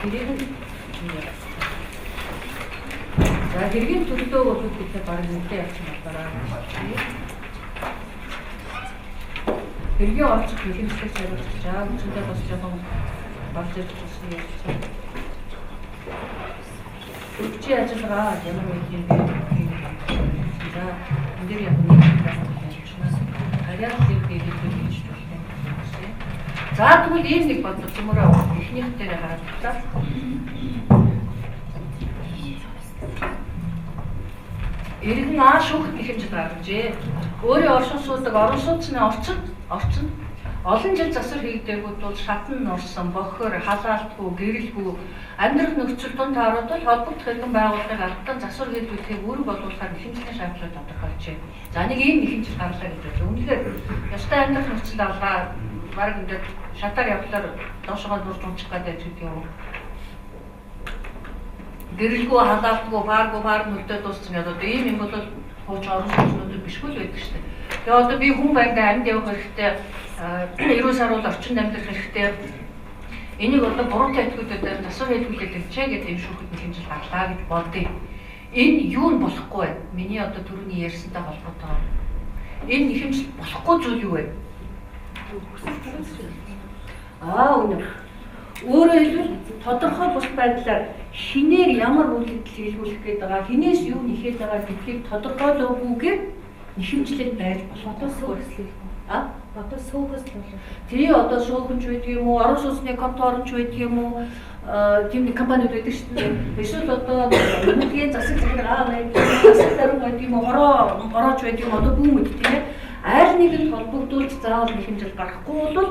Тэрийг нь за хэргийн төлөө бол бид нар бараг нүдээ явчих болохоор хэргийн оролцох хэмжлэг хариуцж байгаа. Үндсэндээ бас жоохон болж ирж байсан ярьсан. Өвчийн ажиллагаа ямар үйл юм бэ? За энэ дээр яг нэг ярьчихнаас харьяал зэрэг гэдэг хийж болох юм. За тэгвэл ийм нэг бодлого цөмөрөө эхнийх дээр хараад та. Иргэн аа шүүхэд нэхэмжил гаргажээ. Өөрийн оршин суудаг орон сууцны орчин олон жил засвар хийгдээгүй тул шатан нурсан, бохир, халаалтгүй, гэрэлгүй амьдрах нөхцөл дунд таарууд холбогдох иргэн байгууллагыг албадан засвар хийлгүүлэхийг үүрэг боловсруухаар нэхэмжлийн шаардлагыг тодорхойлжээ. За нэг ийм нэхэмжил гарлаа гэж бодлоо. Үнэхээр ёстой амьдрах нөхцөл алгаа бараг ингээд шатаар явхлаар доошогоо нурж унчих гэдэг ч юм уу. Гэрэлгүй, халаалтгүй, фааргүй, фаар нүлдээ дууссан гэдэг одоо ийм юм бол хууч орон сууцнууд бишгүй л байдаг шүү дээ. Тэгээ одоо би хүн байнга амьд явах хэрэгтэй, эрүүл саруул орчинд амьдрах хэрэгтэй. Энийг одоо буруутай итгүүдээр засвар хийлгүүлээд өгчээ гэдэг ийм шүүхэд нэхэмжил гарлаа гэж бодъё. Энэ юу нь болохгүй вэ? Миний одоо түрүүний ярьсантай холбоотой. Энэ нэхэмжил болохгүй зүйл юу вэ? Аа үнэ. Өөрөөр хэлбэл тодорхой бус байдлаар хинээр ямар үйл явдал хийлгүүлэх гээд байгаа, хинээс юу нэхэд байгаа гэдгийг тодорхойлоогүйгээр нэхэмжлэл байж болохгүй. А? Одоо сөөхөс л болов. Тий одоо сөөхөнч байдаг юм уу, орон сууцны конторч байдаг юм уу, тийм нэг компаниуд байдаг шүү дээ. Эсвэл одоо нүдгийн засаг захиргаа байдаг, засаг даруй байдаг юм уу, хороо борооч байдаг юм одоо бүүмэд тийм ээ. Аль нэгэнд холбогдуулж заавал нэхэмжил гаргахгүй бол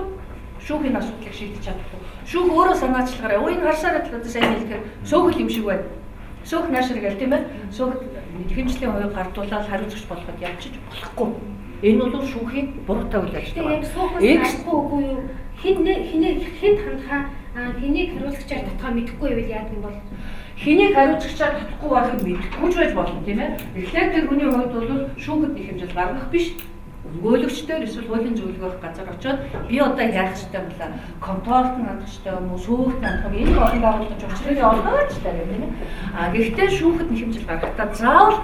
шүүхийн асуудлыг шийдэж чадахгүй. Шүүх өөрөө санаачлагаараа өө энэ харсаар адилхан сайн хэлэхээр сөөхөл юм шиг байна. Сөөх наашир гэл тийм ээ. Сөөх нэхэмжлийн хувийг гардуулаад хариуцагч болоход явчих болохгүй. Энэ бол шүүхийн буруутай үйл ажиллагаа. Яг сөөхөөс гарахгүй үгүй юу? Хин хинд хандхаа хэнийг хариуцагчаар татгаа мэдэхгүй байвал яадаг юм бол? Хэнийг хариуцагчаар татахгүй байхыг мэдэхгүй ч байж болно тийм ээ. Тэгэхээр тэр хүний хувьд бол шүүхэд нэхэмжил гаргах биш. Өмгөөлөгчдөр эсвэл хуулийн зөвлөгөөх газар очиод би одоо яах ёстой юм бэ? Контролт нь хандах ёстой юм уу? Сүүхт хандах юм? Энэ олон байгууллагын учрыг олгооч таа юм тийм ээ. А гэхдээ шүүхэд нэхэмжил гаргахдаа заавал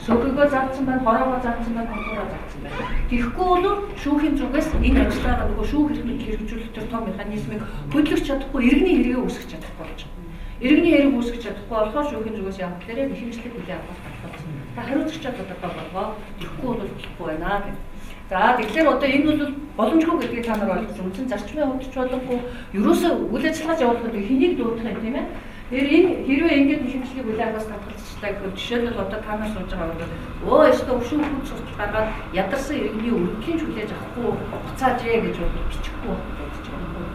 сөөхөгөө заасан байна, хороогоо заасан байна, контороо заасан байна. Тэгэхгүй бол шүүхийн зүгээс энэ ажиллагаа нөгөө шүүх хэрэг хэрэгжүүлэх төр том механизмыг хөдлөж чадахгүй, иргэний хэрэгээ үүсгэж чадахгүй болж байгаа. Иргэний хэрэг үүсгэж чадахгүй болохоор шүүхийн зүгээс явах гэхээр нэхэмжлэг хүлээн авах талбай. Та хариуцагчаа тодорхой болгоо. Тэгэхгүй бол болохгүй байна гэх. За тэгэхээр одоо энэ бол боломжгүй гэдгийг та нар ойлгож үндсэн зарчмын хувьд ч болонгүй ерөөсөө үйл ажиллагаа явуулахад хэнийг дуудах юм тийм ээ. Тэгэхээр энэ хэрвээ ингэж нэхэмжлэг хүлээн авахаас татгалзчлаа гэхэл жишээлбэл одоо та нар сууж байгаа бол өө өстө өвшин хүн суртал гаргаад ядарсан иргэний өргөдлийн ч хүлээж авахгүй буцаажээ гэж бол бичихгүй гэж байгаа.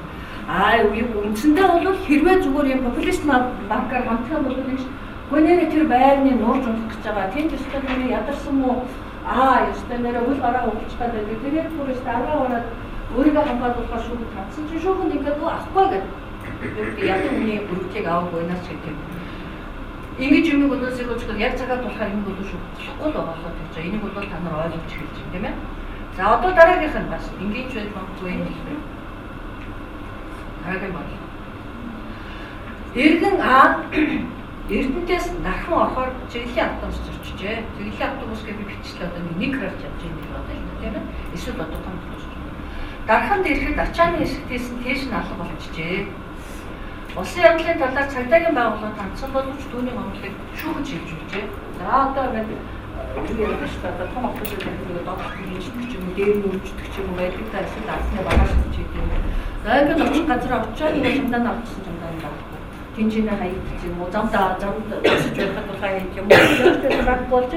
Аа үндсэндээ бол хэрвээ зүгээр юм популист банкаар хандах юм бол ингэж үгүй нэрээ тэр байрны нуурж унах гэж байгаа. Тэнд өстө нэрээ ядарсан мó аа ёстой нэрээ үл гараа өгч гэдэг. Тэгээд бүр өстө аргаа бараад өөрийгөө хамгаалуулахаар шүүхэд хандсан чинь шүүхэнд ингээд авахгүй гэдэг. Ядан хүний өргөдлийг аваагүй наач гэдэг. Ингэж юмыг өнөөсөө үзэхэд яг цагаа тулахаар юм бол шүүх болохгүй л байгаа болохоор гэж. Энийг бол та нар ойлгож эхэлж байна тийм ээ. За одоо дараагийнх нь бас энгийн ч байж магадгүй юм хэлбэр. Дараагийн бодлого. Иргэн А Эрдэнтээс нархан орохоор чиглэлийн автобус зөрчижээ. Чиглэлийн автобус гэж би биччихлээ одоо нэг гарч явж байгаа юм байна л тийм ээ. Эсвэл одоо том автобус. Дарханд ирэхэд ачааны хэсэгтээс нь тийш нь алга болчихжээ. Улсын явдлын талаар цагдаагийн байгууллагад хандсан боловч түүний гомдлыг шүүхэд шилжүүлжээ. За одоо ингээд юу ярьдаг шүү дээ. Одоо том автобусыг ингээд доош хийждэг ч юм уу, дээр нь өрждөг ч юм уу байдаг та эсвэл алсны багаж ч гэдэг юм. За ингээд очих газар очиод нэг чамдаа авчихсан чамдаа байхгүй. Тэнцэнэ хаягдчих юм уу, замд зогсож байхад бол хаягдчих юм уу. Жолоочтой баг болж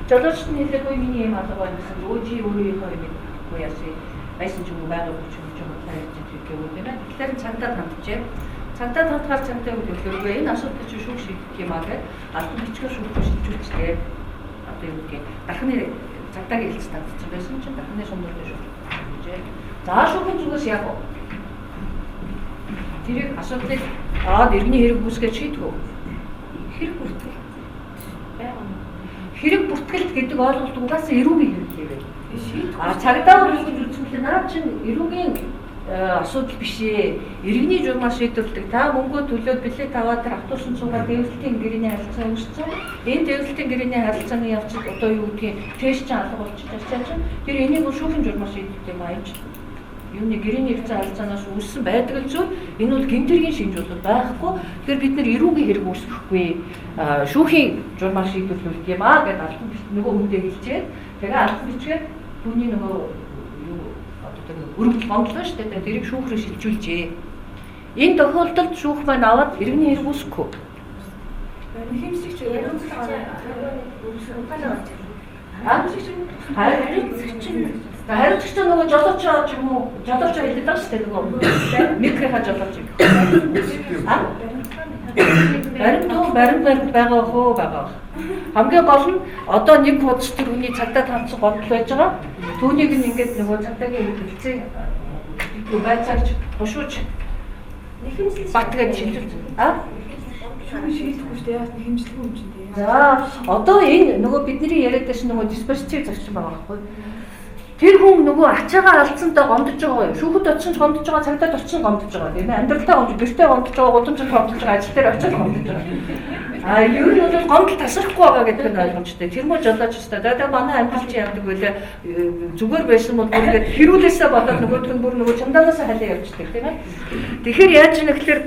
жолоочт нь хэлээд ой миний юм алга байна гэсэн. Өө чи өөрийнхөө юм ихгүй яасан. Байсан ч юм уу байгаагүй ч юм уу хаягдчих гэх юм уу тийм ээ. Тэгэхээр цагдаа ханджээ. Цагдаа хандахаар цагдаа хөдөлгөөргүй энэ асуудал чи шүүх шийдэх юм аа гэд албан бичгээр шүүх шилжүүлчихлээ. Одоо юу гэдгийг дархны цагдаагийн хэлц татчихсан байсан чинь дархны сумнуудын шүүх шилжүүлжээ. За шүүхийн зүгээс яг уу тэрийг асуудлыг аваад иргэний хэрэг үүсгэж шийдэх үү? Хэрэг бүртгэл байгаа юм. Хэрэг бүртгэл гэдэг ойлголт угаасаа эрүүгийн хэрэг юм байна. А цагдаа бол юу гэж үзсэн бэ? Наа чинь эрүүгийн асуудал биш ээ. Иргэний журмаар шийдвэрлэдэг. Та мөнгөө төлөөд билет аваад тэр автобусын суугаад дээвэрлэлтийн гэрээний харилцаа үүссэн. Энэ дээвэрлэлтийн гэрээний харилцааны явцад одоо юу гэдгийг тээш чинь алга болчих чарчаа чинь. Тэр энийг шүүхийн журмаар шийддэг юм аа. Юуны гэрээний харилцаа харилцаанаас үүссэн байдаг л зүйл. Энэ бол гэмтэргийн шинж бол байхгүй. Тэгэхээр бид нэр эрүүгийн хэрэг үүсгэхгүй. Шүүхийн журмаар шийдвэрлүүлдэг юм аа гэдээ албан нөгөө хүндээ хэлжээ. Тэгээ албан бичгээр түүний нөгөө өргөдөл гомдлоо шүү дээ. Тэрийг шүүх рүү шилжүүлжээ. Энэ тохиолдолд шүүх маань аваад иргэний хэрэг үүсэхгүй. Нэхэмжлэгч хариуцлагч нөгөө жолоочоо ч юм уу жолоочоо хэлээд байгаа шүү дээ нөгөө микроха жолооч. Баримт уу баримт байгаа хөө байгаа. Хамгийн гол нь одоо нэг хуудас тэр хүний цагдаа хандсан гомдол байж байгаа. Түүнийг нь ингээд нөгөө цагдаагийн хэлцээ байцаагч хушууч батгээд шилжүүлж. Шүүх шийдэхгүй шүү дээ. Яаж нэхэмжлэх юм чинь дээ. За одоо энэ нөгөө бидний яриад байсан нөгөө диспозитив зарчим байгаа байхгүй. Тэр хүн нөгөө ачаагаа алдсантай гомдож байгаа юу? Шүүхэд очсон ч гомдож байгаа, цагдаад очсон гомдож байгаа тийм ээ. Амьдралдаа гомдож, гэртээ гомдож байгаа, гудамжинд гомдож байгаа, ажил дээр очиод гомдож байгаа. А ер нь бол гомдол тасрахгүй байгаа гэдэг нь ойлгомжтой. Тэр мө жолооч өстой. Тэгээ манай амьдрал чи яадаг вүлээ зүгээр байсан бол бүр ингээд хэрүүлээсээ болоод нөгөөх нь бүр нөгөө чамдаанаас халиа явчихдаг тийм ээ. Тэгэхээр яаж ийм гэхээр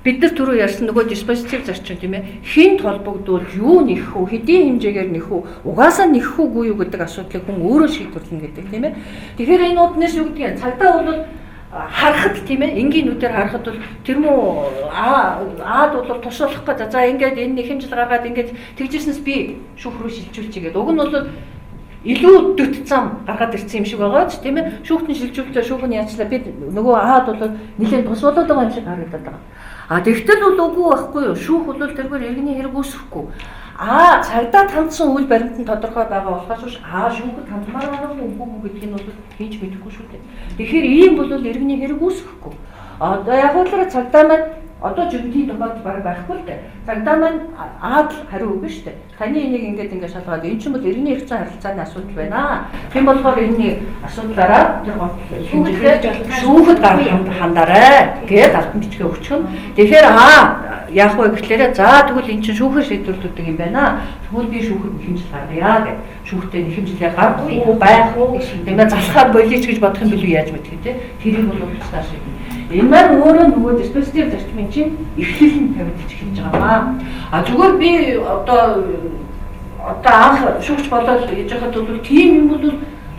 бид нар түрүү ярьсан нөгөө диспозитив зарчим тийм ээ. Хинт холбогдвол юу нэх үү, хэдийн хэмжээгээр нэх үү, угаасаа нэх үгүй юу гэдэг асуудлыг хүн өөрөө шийдвэрлэнэ гэдэг тийм ээ. Тэгэхээр энэ уднаас юу гэдгийг цагдаа бол харахад тийм ээ, энгийн нүдээр харахад бол тэр мүү аад бол тусуулах гэж за ингээд энэ нэхэмжил гаргаад ингээд тэгжсэнээс би шүүх рүү шилжүүлчихье гэдэг. Уг нь бол илүү дөт зам гаргаад ирсэн юм шиг байгаа ч тийм ээ. Шүүхтэн шилжүүлэлээ шүүх нь яачлаа би нөгөө аад бол нэлээд тус болоод байгаа юм шиг харагдаад байгаа. А тэгтэл бол үгүй байхгүй юу? Шүүх бол тэргээр иргэний хэрэг үүсэхгүй. А цагдаа хандсан үйл баримт нь тодорхой байгаа болохоос биш а шүүхэд хандмаар байгаа уу үгүй гэдгийг нь бол хийж мэдэхгүй шүү дээ. Тэгэхээр ийм бол иргэний хэрэг үүсэхгүй. Одоо яг л цагдаа маань одоо жигдийн тохиолдол баг байхгүй л дээ. Цагдаа маань аад хариу өгнө шүү дээ. Таны энийг ингээд ингээд шалгаад энэ чинь бол иргэний эрх зүйн харилцааны асуудал байна. Тийм болохоор энэний асуудлаараа тэр гомдол шүүхэд гарах хандаарай гээд албан бичгээ өгчих нь. Тэгэхээр яах вэ гэхлээрэ за тэгвэл эн чинь шүүхээр шийдвэрлэдэг юм байна. Тэгвэл би шүүхэд нэхэмжил гаргая гэд. Шүүхтээ нэхэмжлээ гаргах уу байх уу тийм ээ залхаар болич гэж бодох юм билүү яаж мэдэх те. Тэрийг бол туслаа шийднэ. Энэ маань өөрөө нөгөө диспозитив зарчмын чинь эхлэл нь тавигдчих эхэлж байгаа маа. А зүгээр би одоо анх шүүгч болоод яж хахад бол тийм юм бол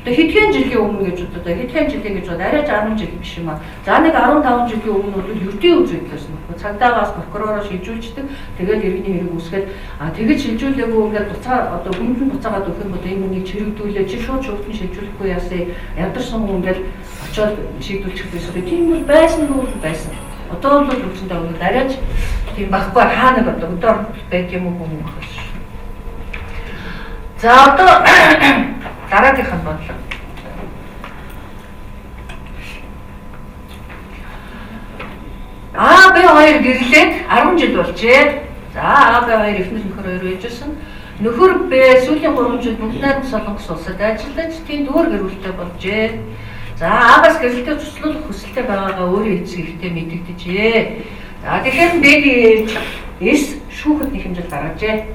одоо хэдхэн жилийн өмнө гэж бодоо. Хэдхэн жилийн гэж бодоо. Арай 10 жил биш юм аа. За нэг 15 жилийн өмнө бол ердийн үзэгдлээс нөхөө цагдаагаас прокуророо шилжүүлждэг. Тэгээд иргэний хэрэг үүсгээд а тэгэж шилжүүлээгүй ингээд буцаа одоо хүнд нь буцаагаад өгөх юм бол энэ хүнийг чирэгдүүлээ. Чи шууд шүүхтэн шилжүүлэхгүй яасаа ядарсан хүн ингээд очоод шийдвэрлэх байсан. Тийм бол байсан нь байсан. Одоо бол үгсэндээ өнөө арайч тийм байхгүй хаа нэг одоо өдөр байг юм уу хүмүүс байх. За одоо дараагийнх нь бодлоо. А Б хоёр гэрлээд 10 жил болжээ. За А Б хоёр эхнэр нөхөр хоёр байжсэн. Нөхөр Б сүүлийн 3 жил бүгд найрамд Солонгос улсад ажиллаж тэнд өөр гэр бүлтэй болжээ. За А-гаас гэрэлтэй цуцлуулах хүсэлтэй байгаагаа өөрийн эцэг ихтэй мэдэгдэжээ. За тэгэхээр Б-гийн ээж С шүүхэд нэхэмжил гаргажээ.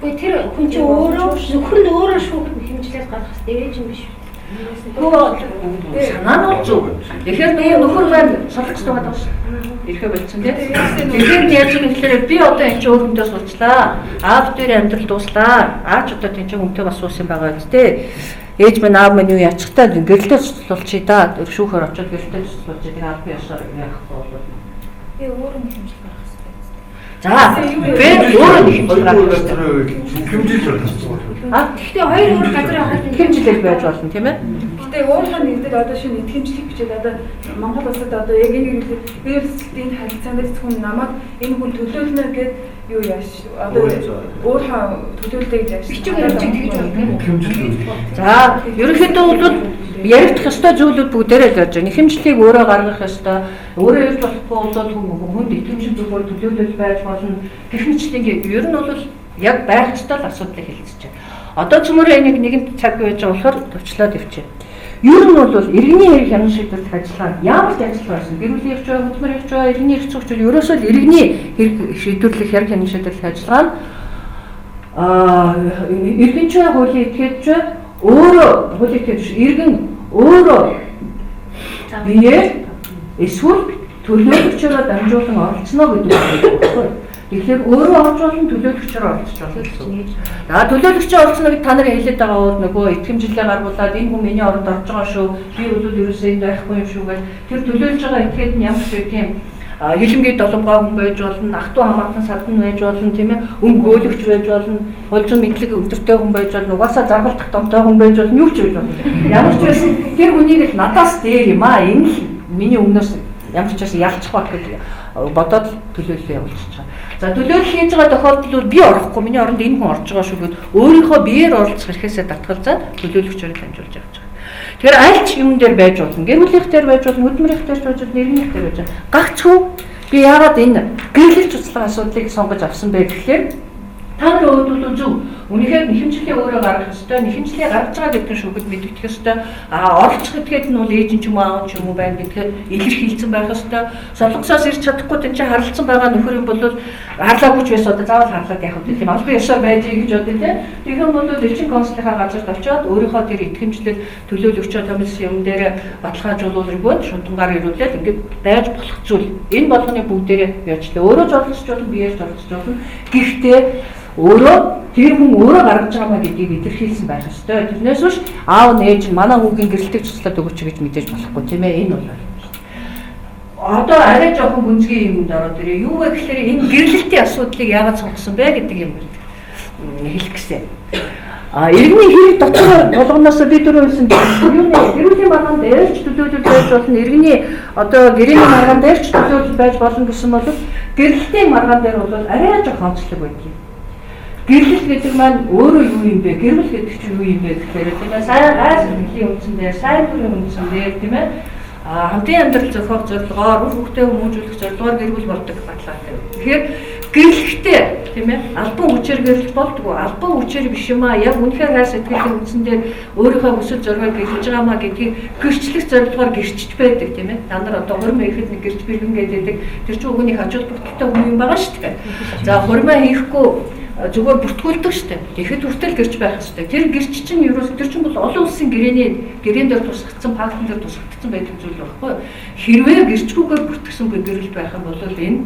Үгүй тэр хүн чинь өөрөө нөхөр нь өөрөө шүүхэд нэхэмжлээ гаргах хэрэгтэй ээж юм биш. Үгүй санаа нь бол зөв. Тэгэхээр нөгөө нөхөр маань Солонгост байгаа даа. Ирэхэ болцсон тийм. Тэгэхээр яаж юм гэхээр би одоо энэ чинь өөр хүнтэй суучлаа. Аа битэрийн амьдрал дууслаа. Аа ч одоо тийм чинь хүнтэй бас суусан байгаа биз дээ. Ээж минь аав минь юу яачихтай гэрэлтэй цуцлуулчих да. Шүүхээр очиод гэрэлтэй цуцлуулчих. Тэгээ албан ёсоор яахгүй бол би өөрөө нэхэмжил гаргах хэрэгтэй. За би өөрөө нэхэмжил гаргах хэрэгтэй. Хэмжил гаргах хэрэгтэй. А гэхдээ хоёр өөр газар явахад нэхэмжил байж болно тийм ээ. Гэтэ өөрийнхөө нэгдэл одоо шинэ итгэмжлэг бичээд одоо Монгол улсад одоо яг энэ гэрэл цэцгэлтийн харилцаанд зөвхөн намайг энэ хүн төлөөлнө гэд юу яаш одоо өөрийнхөө төлөөлдөг гэж яаш. Бичиг баримтыг тэгж байна. За ерөнхийдөө бол яригдах ёстой зүйлүүд бүгдээрээ л ярьж байгаа. Нэхэмжлийг өөрөө гаргах ёстой. Өөрөө ирж болохгүй бол хүнд итгэмжил өгөхөөр төлөөлөл байж болно. Гэх мэтлэн ер нь бол яг байх ёстой л асуудлыг хэлцэж байна. Одоо цөмөрөө энийг нэгэн цаг байж байгаа болохоор товчлоод явчих. Ер нь бол иргэний хэрэг хянан шийдвэрлэх ажиллагаа ямар ч ажиллагаа байсан. Гэр бүлийн эрх чөлөө, хөдөлмөрийн эрх чөлөө, иргэний эрх зүйн ерөөсөө л иргэний хэрэг шийдвэрлэх хянан хянан шийдвэрлэх ажиллагаа нь иргэнчээ хуулийн этгээдч өөрөө хуулийн этгээд биш иргэн өөрөө биеэр эсвэл төлөөлөгчөөрөө дамжуулан оролцоно гэдэг үг байхгүй. Тэгэхээр өөрөө орж болно, төлөөлөгчөөр оролцож болно гэсэн үг. За төлөөлөгчөө оролцоно гэж та нарын хэлээд байгаа бол нөгөө итгэмжлэлээ гаргуулад энэ хүн миний оронд орж байгаа шүү. Би бол ерөөсөө энд байхгүй юм шүү гэж тэр төлөөлж байгаа этгээд нь ямар ч тийм хилэнгийн доломгой хүн байж болно, ах トゥ хамаатан садан байж болно, тийм ээ, өмгөөлөгч байж болно, хулжин мэдлэг өндөртэй хүн байж болно, угаасаа заргалдах домтой хүн байж болно, юу ч байж болно. Ямар ч байсан тэр хүнийг л надаас дээр юм аа, энэ л миний өмнөөс ямар ч байсан ялчих байх гэж бодоод төлөөлөл явуулчих байгаа. За төлөөлөл хийж байгаа тохиолдолд би орохгүй, миний оронд энэ хүн орж байгаа шүү гэд өөрийнхөө биеэр оролцох эрхээсээ татгалзаад төлөөлөгчөөр дамжуулж явж байгаа. Тэгэхээр аль ч юм дээр байж болно. Гэр бүлийнх дээр байж болно, хөдөлмөрийнх дээр байж болно, иргэнийх дээр байж болно. Гагцхүү би яагаад энэ гэрлэл цуцлах асуудлыг сонгож авсан бэ гэхээр та нар өөдөл зөв. Үнэхээр нэхэмжлээ өөрөө гаргах ёстой, нэхэмжлээ гаргаж байгаа гэдэг нь шүүхэд мэдэгдэх ёстой. Оролцох гэдгээд нь бол ээж нь ч юм уу аав ч юм уу байна гэдгээд илэрхийлсэн байх ёстой. Солонгосоос ирж чадахгүй тэн чинь харалцсан байгаа нөхөр юм бол харлаагүй ч байсан одоо заавал харлаад явах гэдэг юм. Албан ёсоор байж гэж бодъё те. Тэгэх юм бол элчин консулынхаа газарт очиод өөрийнхөө тэр итгэмжлэл төлөөлөгчөө томилсон юм дээр баталгаажуулбал шудангаар ирүүлээд ингээд байж болох зүйл. Энэ болгоны бүгдээрээ явуулчлаа. Өөрөө ч оролцож болно, биеэр ч оролцож болно. Гэхдээ өөрөө тэр хүн өөрөө гаргаж байгаа маа гэдгийг илэрхийлсэн байх ёстой. Тэрнээс биш аав нь ээж нь манай хүүгийн гэрэлтийг цуцлаад өгөөч гэж мэдээж болохгүй тийм ээ. Энэ бол одоо арай жоохон гүнзгий юмд ороод ирээ. Юу вэ гэхээр энэ гэрлэлтийн асуудлыг яагаад сонгосон бэ гэдэг юм хэлэх гэсэн. Иргэний хэрэг дотор болгоноос би түрүү хэлсэн юуны гэрүүлийн маргаан дээр ч төлөөлөл байж болно. Иргэний одоо гэрээний маргаан дээр ч төлөөлөл байж болно гэсэн бол гэрлэлтийн маргаан дээр бол арай жоохон онцлог байдаг. Гэрлэл гэдэг маань өөрөө юу юм бэ? Гэрвэл гэдэг чинь юу юм бэ гэхээр тийм ээ сайн гай сэтгэлийн үндсэн дээр, сайн төрийн үндсэн дээр тийм ээ хамтын амьдрал зохиох зорилгоор, үр хөвгтөө хүмүүжүүлэх зорилгоор гэр бүл болдог баталгаатай. Тэгэхээр гэрлэхдээ тийм ээ албан хүчээр гэрлэж болдгоо. Албан хүчээр биш юм аа. Яг үнэхээр гай сэтгэлийн үндсэн дээр өөрийнхөө хүсэл зоригоор гэрлэж байгаа маа гэдгийг гэрчлэх зорилгоор гэрчиж байдаг тийм ээ. Та нар одоо хурим ихэд нэг гэрч бэргэн гэдэг тэр чинь өгний ач холбогдолтой хүн юм байгаа шүү дээ. За хуримаа хийхгүй зүгээр бүртгүүлдэг шүү дээ. Тэгэхэд хүртэл гэрч байх хэрэгтэй. Тэр гэрч чинь ерөөс тэр чинь бол олон улсын гэрээний гэрээн дээр тусгагдсан, пактан дээр тусгагдсан байдаг зүйл байхгүй юу? Хэрвээ гэрчгүйгээр бүртгэсэн гэрэл байх юм бол энэ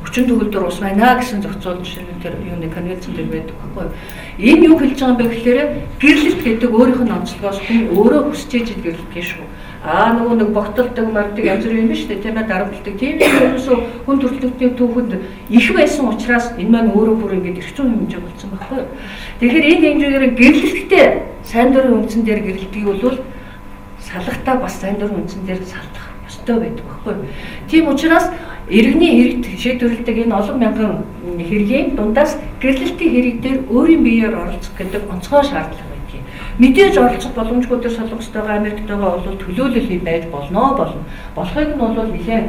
хүчин төгөлдөр ус байна гэсэн зохицуул жишээ нь тэр юуны конвенцэн дээр байдаг байхгүй юу? Энэ юу хэлж байгаа юм бэ гэхээр гэрлэлт гэдэг өөрийнх нь онцлогоос хүн өөрөө хүсэж гэрлэх шүү. Нөгөө нэг богтолдог, мордог янз бүр юм биш үү, тийм ээ, дарамтлагдаг. Тийм юм ерөөсөө хүн төрөлхтний түүхэнд их байсан учраас энэ маань өөрөө бүр ингэж эрх зүйн хэмжээ болсон байхгүй юу. Тэгэхээр энэ хэмжээгээр гэрлэлттэй сайн дурын үндсэн дээр гэрлэлтийг бол салгатаа бас сайн дурын үндсэн дээр салдах ёстой байдаг байхгүй юу. Тийм учраас иргэний хэрэг шийдвэрлэдэг энэ олон мянган хэргийн дундаас гэрлэлтийн хэрэг дээр өөрийн биеэр оролцох гэдэг онцгой шаардлага. Мэдээж оролцох боломжгүй тэр Солонгостойгоо Америктойгоо бол төлөөлөл юм байж болно болно. Болохыг нь бол нэлээд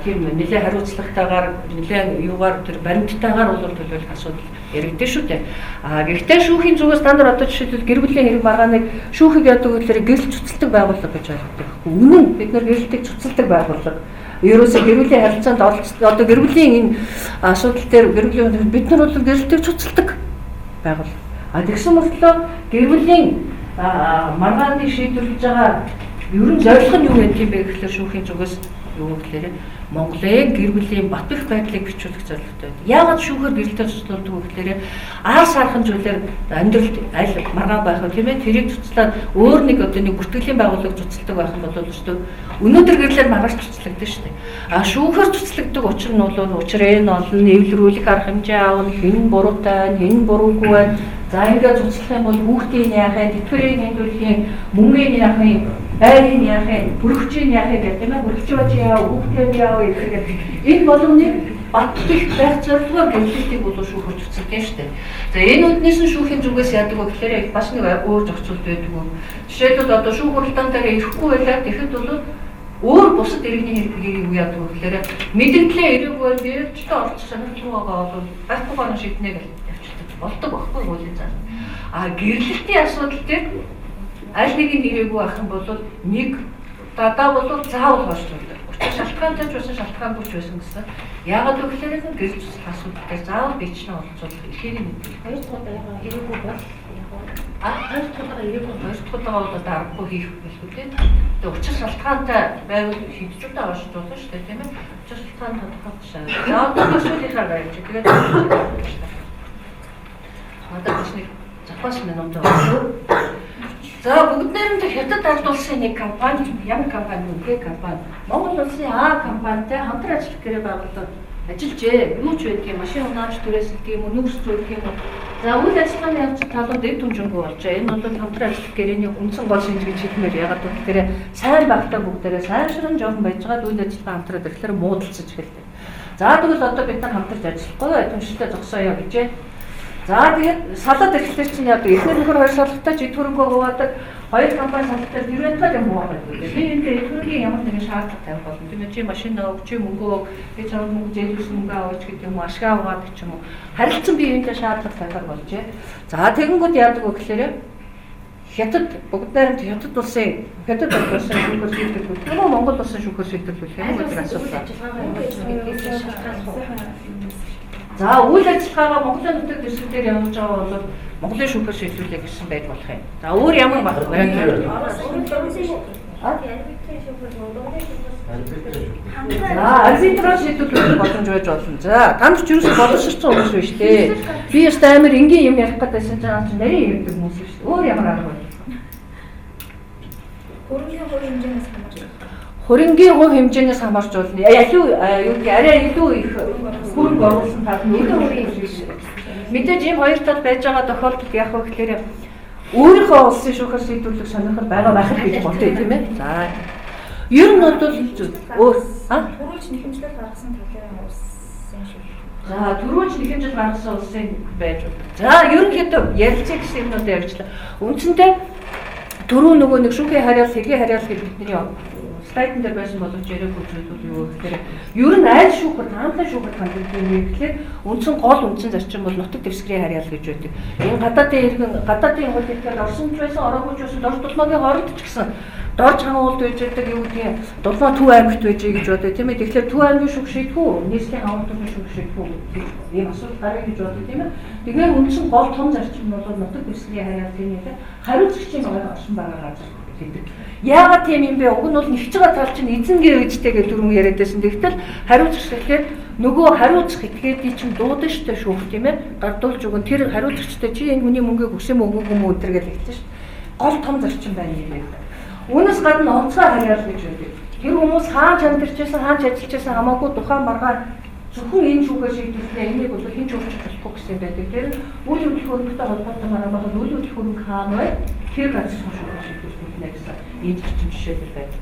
тийм нэлээд хариуцлагатайгаар нэлээд юугаар тэр баримттайгаар бол төлөөлөх асуудал яригдэн шүү дээ. Гэхдээ шүүхийн зүгээс та нар одоо жишээлбэл гэр бүлийн хэрэг маргааныг шүүхийг яадаг гэхээр гэрэл цуцалдаг байгууллага гэж ойлгодог. Үнэн бид нар гэрэлтийг цуцалдаг байгууллага. Ерөөсөө гэр бүлийн харилцаанд оролцдог одоо гэр бүлийн энэ асуудал дээр гэр бүлийн бид нар бол гэрэлтийг цуцалдаг байгууллага. Тэгсэн мөртлөө гэр бүлийн маргааныг шийдвэрлэж байгаа ерөн зорилго нь юу гэдэг юм бэ гэхлээр шүүхийн зүгээс юу гэхлээр Монголын гэр бүлийн бат бэх байдлыг бичүүлэх зорилготой байдаг. Яагаад шүүхээр гэрэлтэй цуцлуулдаг вэ гэхлээр аар саархан зүйлээр амьдралд аль маргаан байх вэ тийм ээ тэрийг цуцлаад өөр нэг одоо нэг бүртгэлийн байгууллага цуцалдаг байх юм бол өстөө өнөөдөр гэрлээр маргааш цуцлагдана шүү дээ. Шүүхээр цуцлагддаг учир нь бол учрыг нь олно, эвлэрүүлэх арга хэмжээ аавна, хэн буруутай байна, хэн буруугүй байна. За ингээд цуцлах юм бол хүүхдийн яах вэ, тэтгэврийг хэмжүүлэх юм, мөнгөний яах юм, байрын яах юм, бүрхчийн яах юм гэх тийм ээ, бүрхч баж яав, хүүхдээ яав гэх энэ болгоныг бат бэх байх зорилгоор гэрлэлтийг бол шүүхээр цуцалдаг шүү дээ. За энэ үднээс нь шүүхийн зүгээс яадаг вэ гэхээр бас нэг өөр зохицуулт байдаг. Жишээлбэл одоо шүүх хуралдаан дээр ирэхгүй байлаа тэгэхэд бол өөр бусад иргэний хэргийг юу яадаг вэ гэхээр мэдэгдлээ ирээгүй бэлжтэй оролцох сонирхол байгаа бол байхгүй гарan шийднэ гэж явчихдаг болдог байхгүй хуулийн зан. Гэрлэлтийн асуудал дээр Аль нэг нь ирээгүй ах юм бол нэг дадаа бол заавал хойшлуулдаг. Учир шалтгаантай ч байсан шалтгаангүй ч байсан гэсэн. Яагаад вэ гэхээр гэрэл цуцлах асуудал дээр заавал бичнэ олцуулах эрхийг мэдүүлэх. Хоёр дахь удаа ирээгүй бол хоёр дахь удаага ирээгүй хоёр дахь удаага бол одоо аргагүй хийх байлгүй тийм. Тэгээ учир шалтгаантай байвал хийж удаа хойшлуулна шүү дээ тийм ээ. Учир шалтгаан тодорхой шаа. За одоо сүүлийнхаа байж. Тэгээд одоо бас нэг запас минут байна. За бүгд найрамдах Хятад ард улсын нэг компани, ямар компани вэ? Компани. Монгол улсын А компанитай хамтран ажиллах гэрээ байгуулаад ажиллажээ. Юу ч байдгийг машин унааж түрээсэлдэг юм уу, нүүрс зөөлдөг юм уу. За үйл ажиллагааны явц талууд эд түнжингүй болжээ. Энэ бол хамтран ажиллах гэрээний үндсэн гол шинж гэж хэлмээр. Ягаад гэвэл сайн багтаа бүгдээрээ сайшран жоохон байж байгаа үйл ажиллагаа хамтраад ирэхлээр муудалцаж эхэлдэг. За тэгвэл одоо бид нар хамтарч ажиллахгүй түншлээ зогсооё гэжээ. За тэгээд салаад ирэхлээр чинь яадаг? Эхнэр нөхөр хоёр салгатай ч эд хөрөнгөө хуваадаг. Хоёр компани салгатай тэр байтал юм уу гэдэг. Би энд эд хөрөнгийн ямар нэгэн шаардлага тавих болно. Тийм ээ, чи машин өг, чи мөнгөө өг, би чамд мөнгө зээлүүлсэн мөнгө аваач гэдэг юм уу, ашиг аваад ч юм уу. Харилцан би энд шаардлага тавихар болжээ. За тэгэнгүүт яадаг вэ гэхээр Хятад бүгд найрамд Хятад улсын Хятад улсын шүүхээр шийдвэрлэх юм уу, Монгол улсын шүүхээр шийдвэрлэх юм уу гэдэг асуулт. За үйл ажиллагаагаа Монголын нутаг дэвсгэр дээр явуулж байгаа бол Монголын шүүхээр шийдвэрлэе гэсэн байж болох юм. За өөр ямар вариант вэ? За арбитраж шийдвэрлэх боломж байж болно. За танд ч юусэн боловсрцсан хүмүүс биш үү? Би ёстой амар энгийн юм ярих гэдэг чинь нарийн ярьдаг хүмүүс биш. Өөр ямар арга вэ? Хөрөнгийн хувь хэмжээнээс хамаарч. Хөрөнгийн хувь хэмжээнээс хамаарч болно. Илүү юу гэх арай илүү их хөрөнгө оруулсан тал нь илүү их. Мэдээж ийм хоёр тал байж байгаа тохиолдолд яах вэ гэхээр өөрийнхөө улсын шүүхээр шийдвэрлэх сонирхол байгаа байх л гэж бодъё тийм ээ. За ер нь бол өөр түрүүлж нэхэмжлэл гаргасан талын улсын шүүх. За түрүүлж нэхэмжил гаргасан улсын байж болно. За ерөнхийдөө ярилцъя гэсэн юмнуудаа ярьчлаа. Үндсэндээ түрүү нөгөө нэг шүүхийн хариал, хэргийн хариал гэж бидний слайдн дээр байсан боловч яриаггүй зүйл бол юу гэхээр ер нь аль шүүхээр, таамтай шүүхээр ханддаг юм бэ гэхээр үндсэн гол үндсэн зарчим бол нутаг дэвсгэрийн хариал гэж байдаг. Энэ гадаадын иргэн, гадаадын хууль итгэл орсон ч байсан, ороогүй ч байсан, дорж дулмаагийн хооронд ч гэсэн дорж хангуулд байж байдаг юу гэдгийг дулмаа Төв аймагт байж гэж бодъё тийм ээ. Тэгэхээр Төв аймгийн шүүх шийдэх үү, нийслэлийн хангалтын шүүх шийдэх үү гэж ийм асуудал гарна гэж бодъё тийм ээ. Тэгэхээр үндсэн гол том зарчим нь бол нутаг дэвсгэрийн хариал тийм ээ. Хариуцлагчийн байгаа оршин байгаа газар гэдэг. Яагаад тийм юм бэ? Уг нь бол нэгж байгаа тал чинь эзэн гэвэжтэй гэж түрүүн яриад байсан. Тэгтэл хариуцлагч гэхээр нөгөө хариуцах этгээдий чинь дуудана штэ шүүх тийм ээ. Гардуулж өгөн тэр хариуцлагчтай чи энэ хүний мөнгийг өгсөн мөнгө юм уу өдр гэж хэлсэн штэ. Гол том зарчим байна юм байна. Үүнээс гадна онцгой хариал гэж байдаг. Тэр хүмүүс хаан ч амьдарч байсан, хаан ч ажиллаж байсан хамаагүй тухайн маргаан зөвхөн энэ шүүхээр шийдвэрлэнэ. Энийг бол хэн ч өөрчилж болохгүй гэсэн юм байдаг. Тэр үйл хөдлөх хөрөнгөтэй холбоотой маргаан байхад үйл хөдлөх хөрөнгө хаана вэ? Тэр газар шүүхээр шийдвэрлэнэ гэсэн ийм зарчим жишээлбэл байдаг.